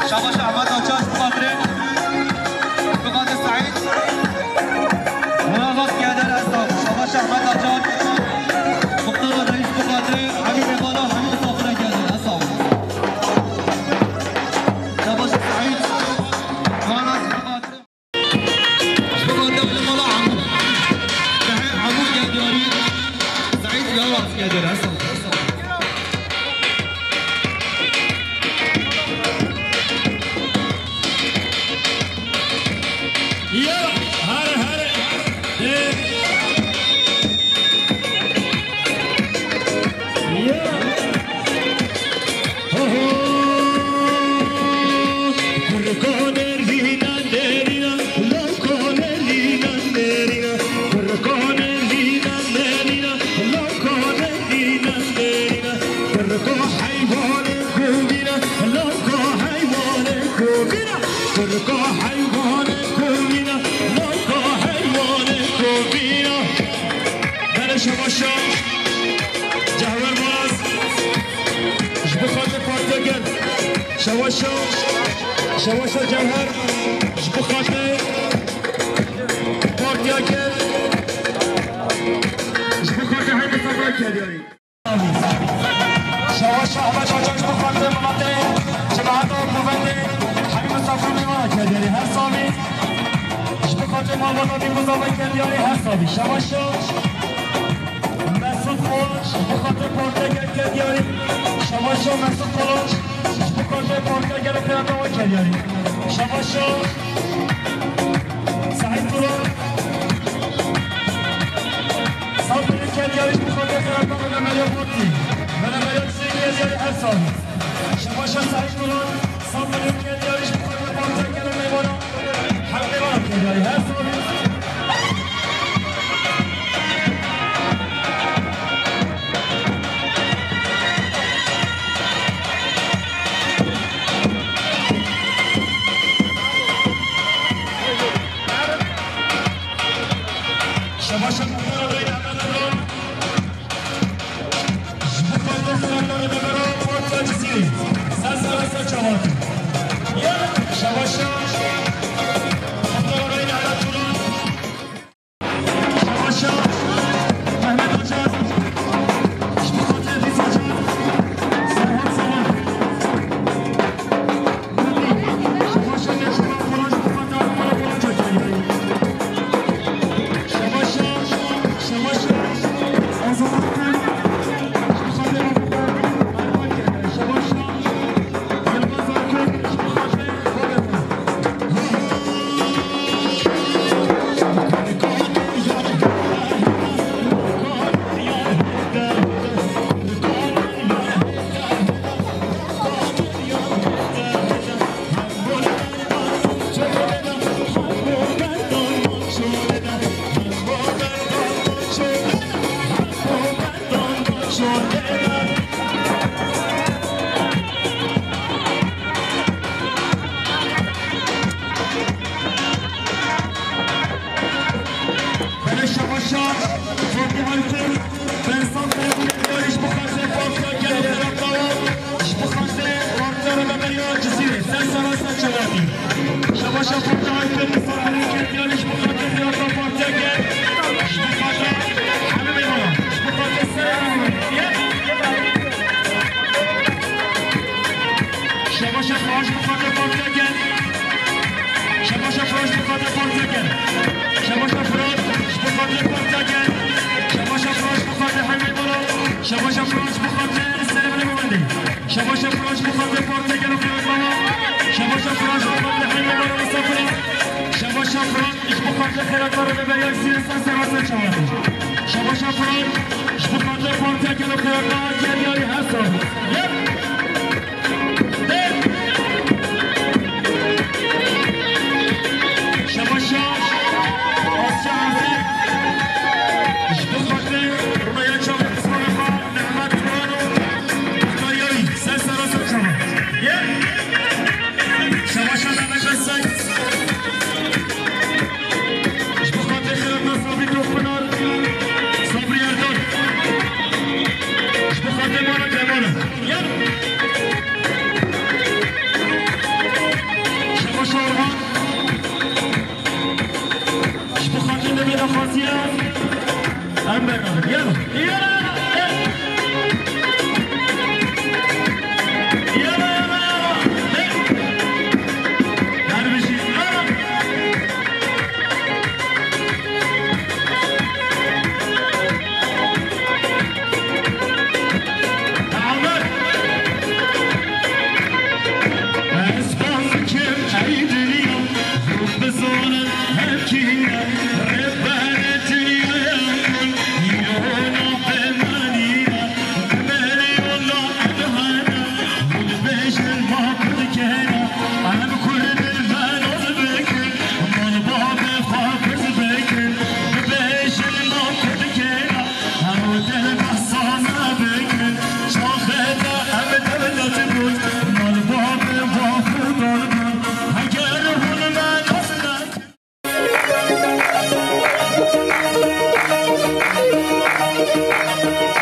Şabaş Ahmet Acar, ji bo xatirê, ji bo xatirê Seîd. Wina rast keder ez da. Şabaş Ahmet Acar. Muxtar Adayî, ji bo xatirê Hemî Mêvana, Hemî misafire geldi. Ez da. Şabaş Seîd. Wina rast, ji bo xatirê. Ji bo xatirê li mala Amû. Dehê Amû gel diyarî. Seîd ya rast gel diyarî. Ez da. Ya, hare, hare. Ê. Ya. Ho, ho. Kurkone rîna derîna, lokone rîna derîna, kurkone rîna derîna, lokone rîna derîna. Kurko heywanê kovîna, lawka heywanê kovîna. Kurko heywanê kovîna, lawka heywanê kovîna. Belê şebaşa Cehwer Boraz. Ji bo xatir partiya gel. Şebaşa, şebaşa Cehwer. Ji bo xatir partiya gel. Ji bo xatir heybe sabra gel yani. Şebaşa Ehmed Hoca ji bo xatirê miletê, cemaeta û kovendê, Hemî Misafir Mêvana Kediyarî her sabî. Ji bo xatirê malbata Bîngozavê Kediyarî her sabî. Şebaşa Mesut Koç ji bo xatirê Partiya Gel Kediyarî. Şebaşa Mesut Koç ji bo xatirê Partiya Gel û Xêrata Kediyarî. Şebaşa Sehîd Turan. Saf birî Kediyarî ji bo xatirê xeyrata Melemeriya Partî. Melemeriya Çisî Kediyarî her sabî. Şebaşa Sehîd Turan. Saf birî Kediyarî ji bo xatirê Partiya Gel û Mêvana. Hemî Mêvana Kediyarî her sabî. Şebaşa Muxtar Adayî Ehmed Turan. Ji bo xatirê xeyrata Rêvebera Partiya Cizîrê. Ser sera ser çavan. Ya, şebaşa Muxtar Adayî Ehmed Turan. Şebaşa Mehmet Acar. Ji bo xatirê Dîs Acar. Serhat Sawan. Belê şebaşa Fatî Aytun, Bensan Kayabûlê diyarî ji bo xatirê Partiya Gel û Xêrata, ji bo xatirê Partiya Rêveberiya Cizîrê, ser sera ser çavan. Şebaşa Fatî Aytun, Bensan Kayabûlê diyarî ji bo xatirê xeyrata Partiya Gel, ji bo xatirê hemî mêvana, ji bo xatirê serê Şebaşa Firaş ji bo xatirê Partiya Gel. Şebaşa Firaş ji bo xatirê Partiya Gel. Şebaşa Firaş ji bo xatirê Partiya Gel. Şebaşa Firaş ji bo xatirê Hemî Mêvana. Şebaşa Firaş ji bo xatirê Serê Belê Movendê. Şebaşa Firaş ji bo xatirê Partiya Gel û Xêrata. Şebaşa Firaş ji bo xatirê Hemî Mêvana Misafira. Şebaşa Firaş ji bo xatirê xeyrata Rêveberiya Cizîrê ser sera ser çavan. Şebaşa Firaş ji bo xatirê Partiya Gel û Xêrata Kediyarî her sabî. Yep. Şebaşa Asya Azîz ji bo xatirê rûmeya çavan, pismana xwe Mehmet Kurano Muxtariyayî ser sera ser çavan. Yê. Şebaşa Mehmet Besek ji bo xatirê xeyrata Sabî Tokpinar, Sabrî Erdal ji bo xatirê mala Kemala. Yê.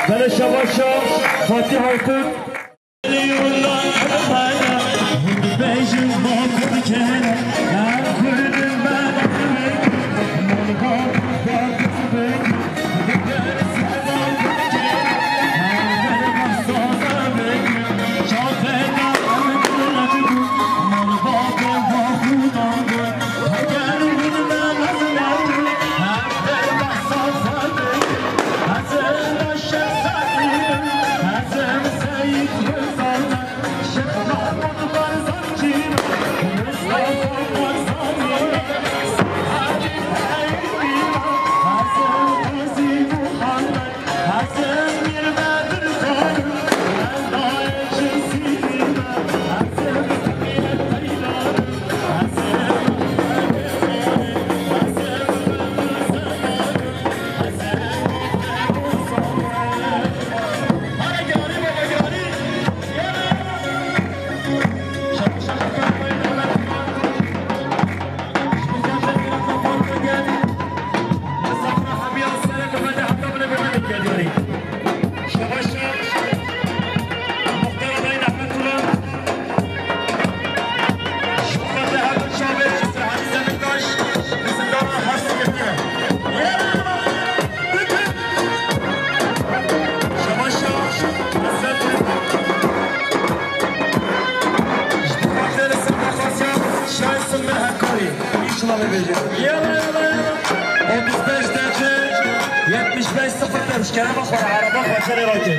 Belê şebaşa Fatîh Aykut. Şansın bir Hakkari. İnşallah bebeceğim. Yala, yala, yala. Otuz beş derece, yetmiş beş sıfır demiş. Kerem bak bana, araba kaçar herhalde.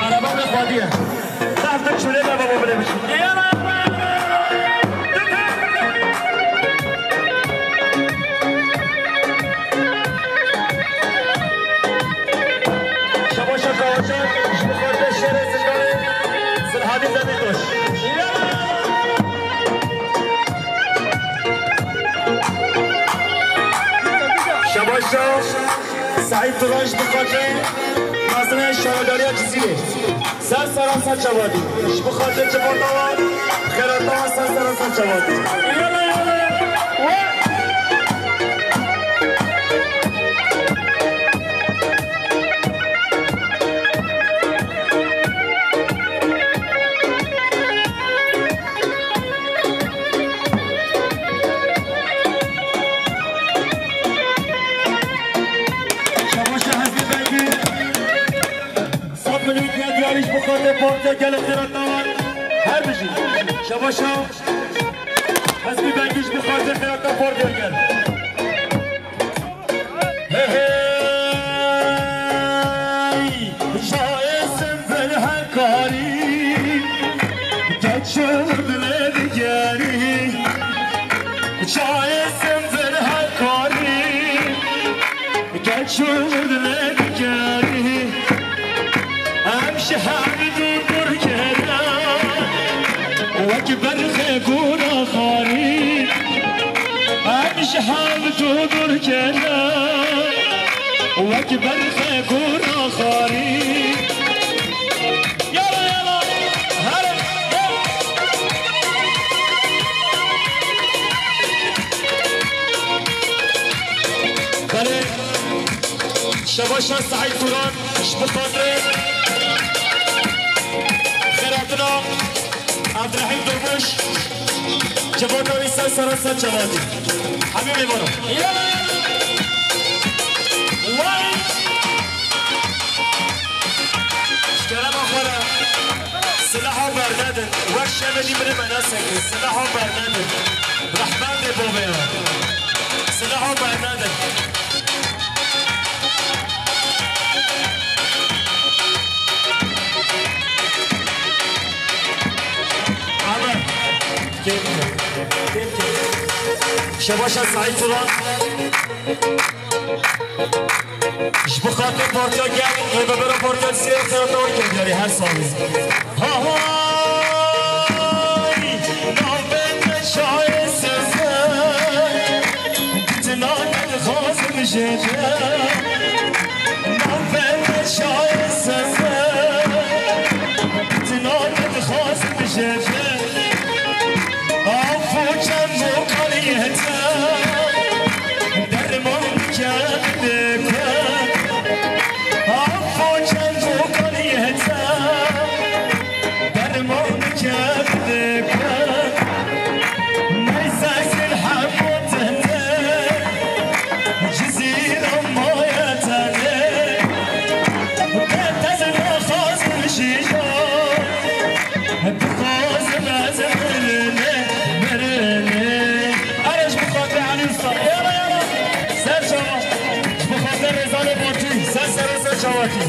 Araba da Fadiye. Tahta çöre baba bile bir şey. Yala, yala, yala, yala. Şabaşa Kavaşa, ji bo xatir şerê Sirganê, Sirhadî Demîrtaş. Şabaşa Seîd Turan ji bo xatir mezina şaredariya Cizîrê. Ser seran ser çavadî. Ji bo xatir civata wan, xêrata wan ser seran ser çavadî. Yala, yala. Şabaşa Hezbî Bengî. Sed milyon diye diyarî ji bo xatir partiya gelê xêrata wan. Her bijî. Şabaşa Hezbî Bengî ji bo xatir xêrata partiya gel. Hey, hey, şayesim bir Hakkari, geçirdin digeri. Şayesim bir Hakkari, Geçirdine digerî, em ji hev du dur kere, wek berxê gora xarî. Em ji hev du dur kere, wek berxê gora xarî. Yala, yala, here, hey. Belê, şebaşa Seîd Turan, ji bo xatirê xêratina Abdurehîm Durmuş, civata wî ser seran ser çavadî. Hemî mêvana. Yala, yala. Vay! Ji kerema xwe re silaha bernedin. Wek şevê dî binê me nesekin. Silaha bernedin. Rehbendê bavê ya. Silaha bernedin. Amen. Kêf kêf. Kêf kêf. Şebaşa Saîd Turan. Ji bo xatirê partiya gel, rêvebera partiya Sêr Serhat Dawî kerdiyarî her salî. Ha hay, navê te şayê seze, dicina te dixwazim jê te. Navê te şayê seze, dicina te dixwazim jê te. Afo çend bokaniyê te derman dike bi kwe. Afo çend bokaniyê te derman dike bi kwe. Neyse ki hemo tende Cizîra maye tenê. Te tez naxwazim jîya. Dixwazim ez mirinê, mirinê. Erê ji bo xatirê Elî Usta. Yala, yala. Ser çava. Ji bo xatirê Rêzanê Batî. Ser, ser, ser çavakî.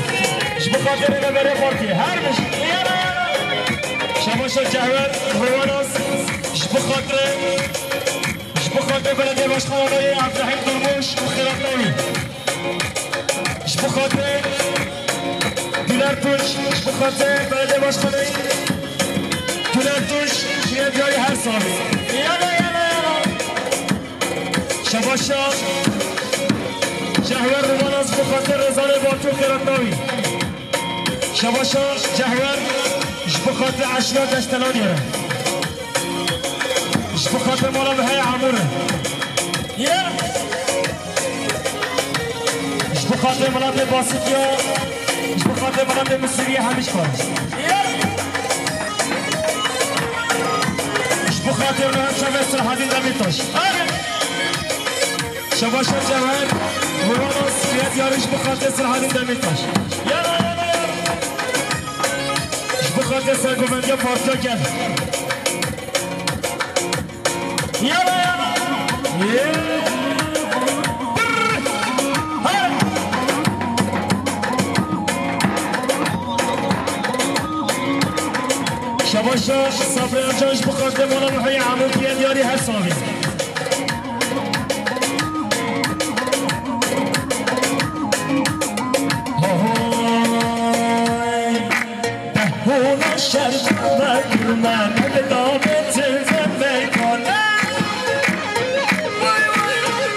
Ji bo xatirê rêveberê Batî. Her mij. Yala, yala. Şebaşa Cehwer, Rowanas. Ji bo xatirê, ji bo xatirê Belediye Başkanı adayı Abdurrahim Durmuş û xêratnawî. Ji bo xatirê Güler Tunç, ji bo xatirê Belediye Başkanı Güler Tunç, şiye diyarî her salî. Yala, yala, yala. Şebaşa Cehwer Rûmana ji bo xatirê Rêzanê Batû xêratnawî. Şebaşa Cehwer ji bo xatirê Eşîra Deştelaniyê re. Ji bo xatirê mala Mihayê Amûr re. Yê. Ji bo xatirê miletê Basikiya, ji bo xatirê miletê Misiriyê hemî ji xwe re. Ji bo xatirê Rêhem Şevê Sirhedîn Demîrtaş. Şebaşa Cewher, Murano Siyet yarî ji bo xatirê Sirhedîn Demîrtaş. Yala, yala, yala. Ji bo xatirê sergovendiya partiya gel. Yala, yala. Yê. Brr. Her. Şebaşa Sabrê Ercan ji bo xatirê mala Mihayê Amûkiye diyarî her savî. Hay. Behona şer gurme gurme me bi davêtin vê meydane. Vay, vay, vay.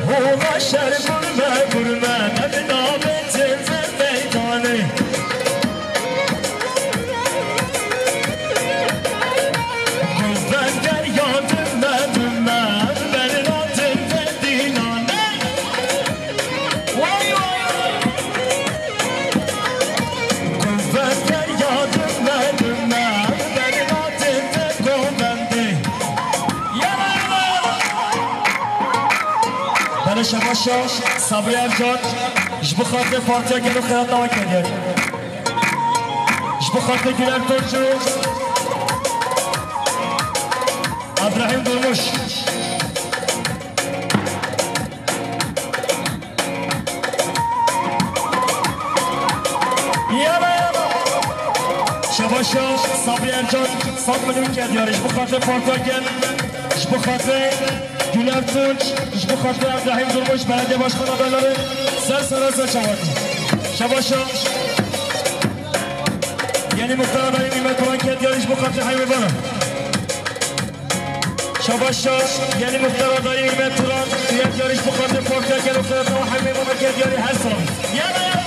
Behona şer gurme gurme me bi davêtin vê meydane. Gulben derya dime dime bernatin vê dînane. Vay, vay, vay. Gulben derya dime dime bernatin vê govendê. Yala, yala, yala. Belê Şebaşa Sabrê Ercan ji bo xatirê Partiya Gel û Xelat dawa kiriye. Ji bo xatirê Güler Tunç û Abdurrahim Durmuş. Yala, yala. Şebaşa Sabrê Ercan, sed milyon kediyor. Ji bo xatirê Partiya Gel, ji bo xatirê Güler Tunç, ji bo xatirê Abdurrahim Durmuş, belediye başkan adayları, ser sera ser çavat. Şebaşa. Yeni muhtar adayı Mehmet Turan kediyor, ji bo xatirê Heyvana. Şebaşa, yeni muhtar adayı Mehmet Turan, kediyor, ji bo xatirê Partiya Gel û Xelat dawa Heyvana kediyor, her sera. Yala, yala.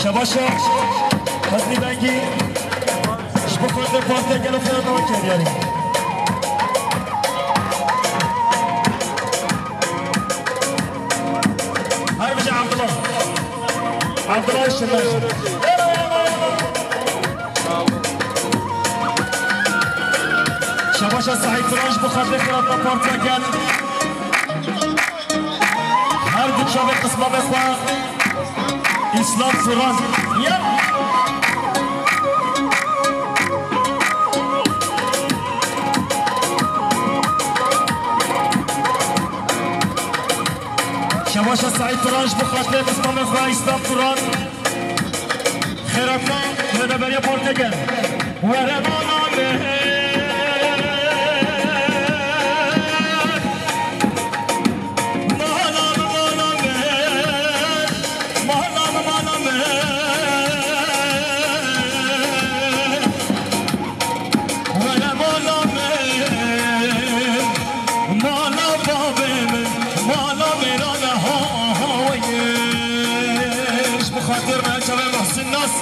Şebaşa Hesnî Bengî ji bo xatirê Partiya Gel û Xelat dawa kiriye. Her bijî Abdullah. Abdullah Şener. Şebaşa Sahîb Turan ji bo xatirê Xelat dawa Partiya Gel. Her du çavê qisma be xwe. Îslam Turan. Ya. Paşa Saîd Turan ji bo xatirê Mismamê xwe Îslam Turan. Xêratna rêveberiya partê gel. Were mala me. Mala me, mala me. Mala me, mala me. Were mala me, mala bavê min, mala mêrana ha, ha, ha, weye. Ji bo xatir me çavê Muhsin Nas.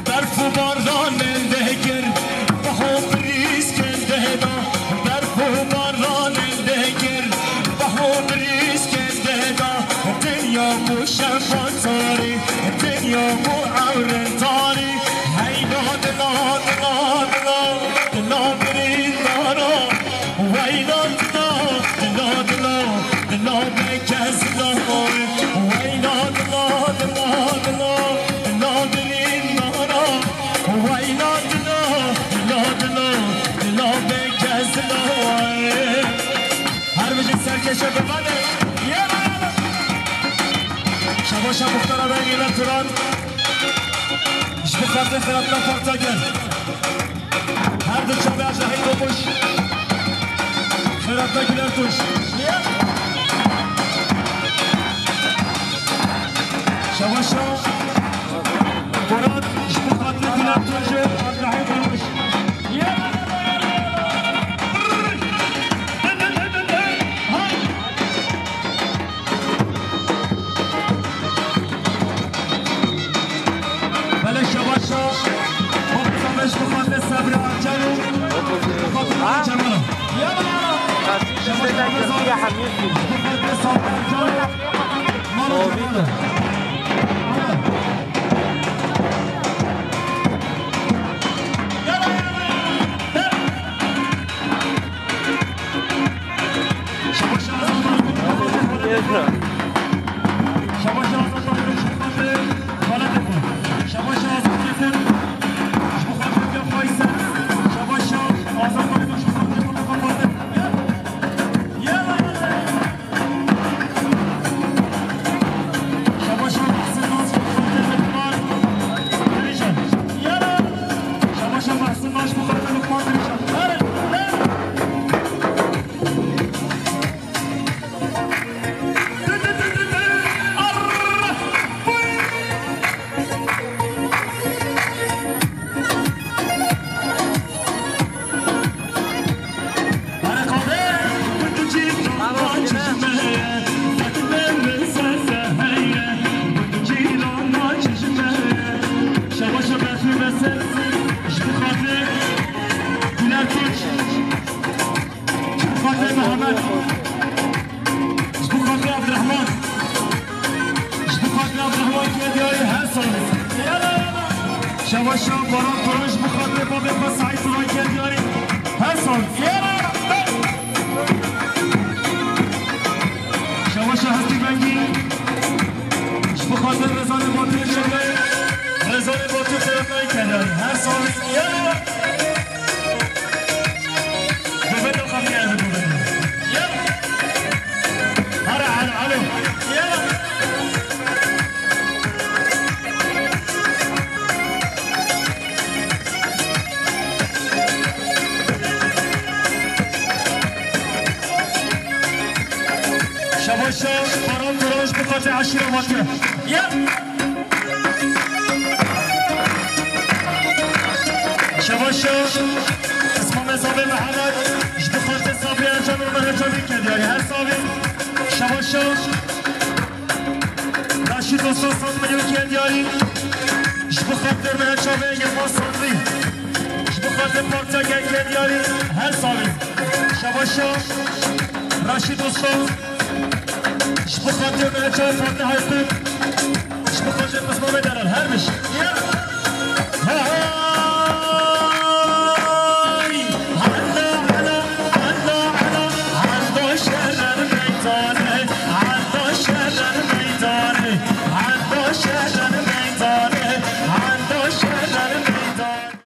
Berf û baranên dehgir, baho birîskên dehda. Berf û baranên dehgir, baho birîskên dehda. Dinya bû şefa tarî, dinya bû ewrên tarî. Heyla dila, dila, dila, dila birîndara. Weyla dila, dila, dila, dila beke zila. Weyla dila, dila, dila, dila birîndara. Weyla dila, dila, dila, dila beke zila. Her bijî serkeşe bimane. Yala, yala. Şebaşa muxtara Rengîne Turan. Ji bo xatirê xêratna parta gel. Her du çavê Ezrahîl Komuş. Xêratna Güler Tunç. Şebaşa Murat ji bo xatirê Güler Tunç û Ezrahîl Komuş. Belê şebaşa. Hop, şebaş bi xatirê Sebrî Ercan û bi xatirê Cemal. Şebaşa. Mala Cemal. Ji bo xatirê Mehmet. Ji bo xatirê Abdurrahman. Ji bo xatirê Abdurrahman ke diyarî her sal. Şebaşa Baran Turan ji bo xatirê babê xwe Saîd Turan ke diyarî her sal. Şebaşa Hestî Bengî. Ji bo xatirê Rezanê Batirê ke diyarî. Rezanê Batir xêratnayî ke diyarî her sal. Doveta xwe bigere bi doveta. Yala. Hara, hara, alo. Yala. Şebaşa Baran Turan ji bo xatirê eşîra Mate. Yala. Şebaşa Îsmamê Sabê Mihemed, ji bo xatirê Sabrî Ercan û Meher Çavî ke diyarî her savê. Şebaşa Raşîd Usta sed milyon ke diyarî, ji bo xatirê Meher Çavê Yilmaz Sadrî, ji bo xatirê Partiya Gel ke diyarî her savê. Şebaşa Raşîd Usta, ji bo xatirê Meher Çavê Fatih Aykut, ji bo xatirê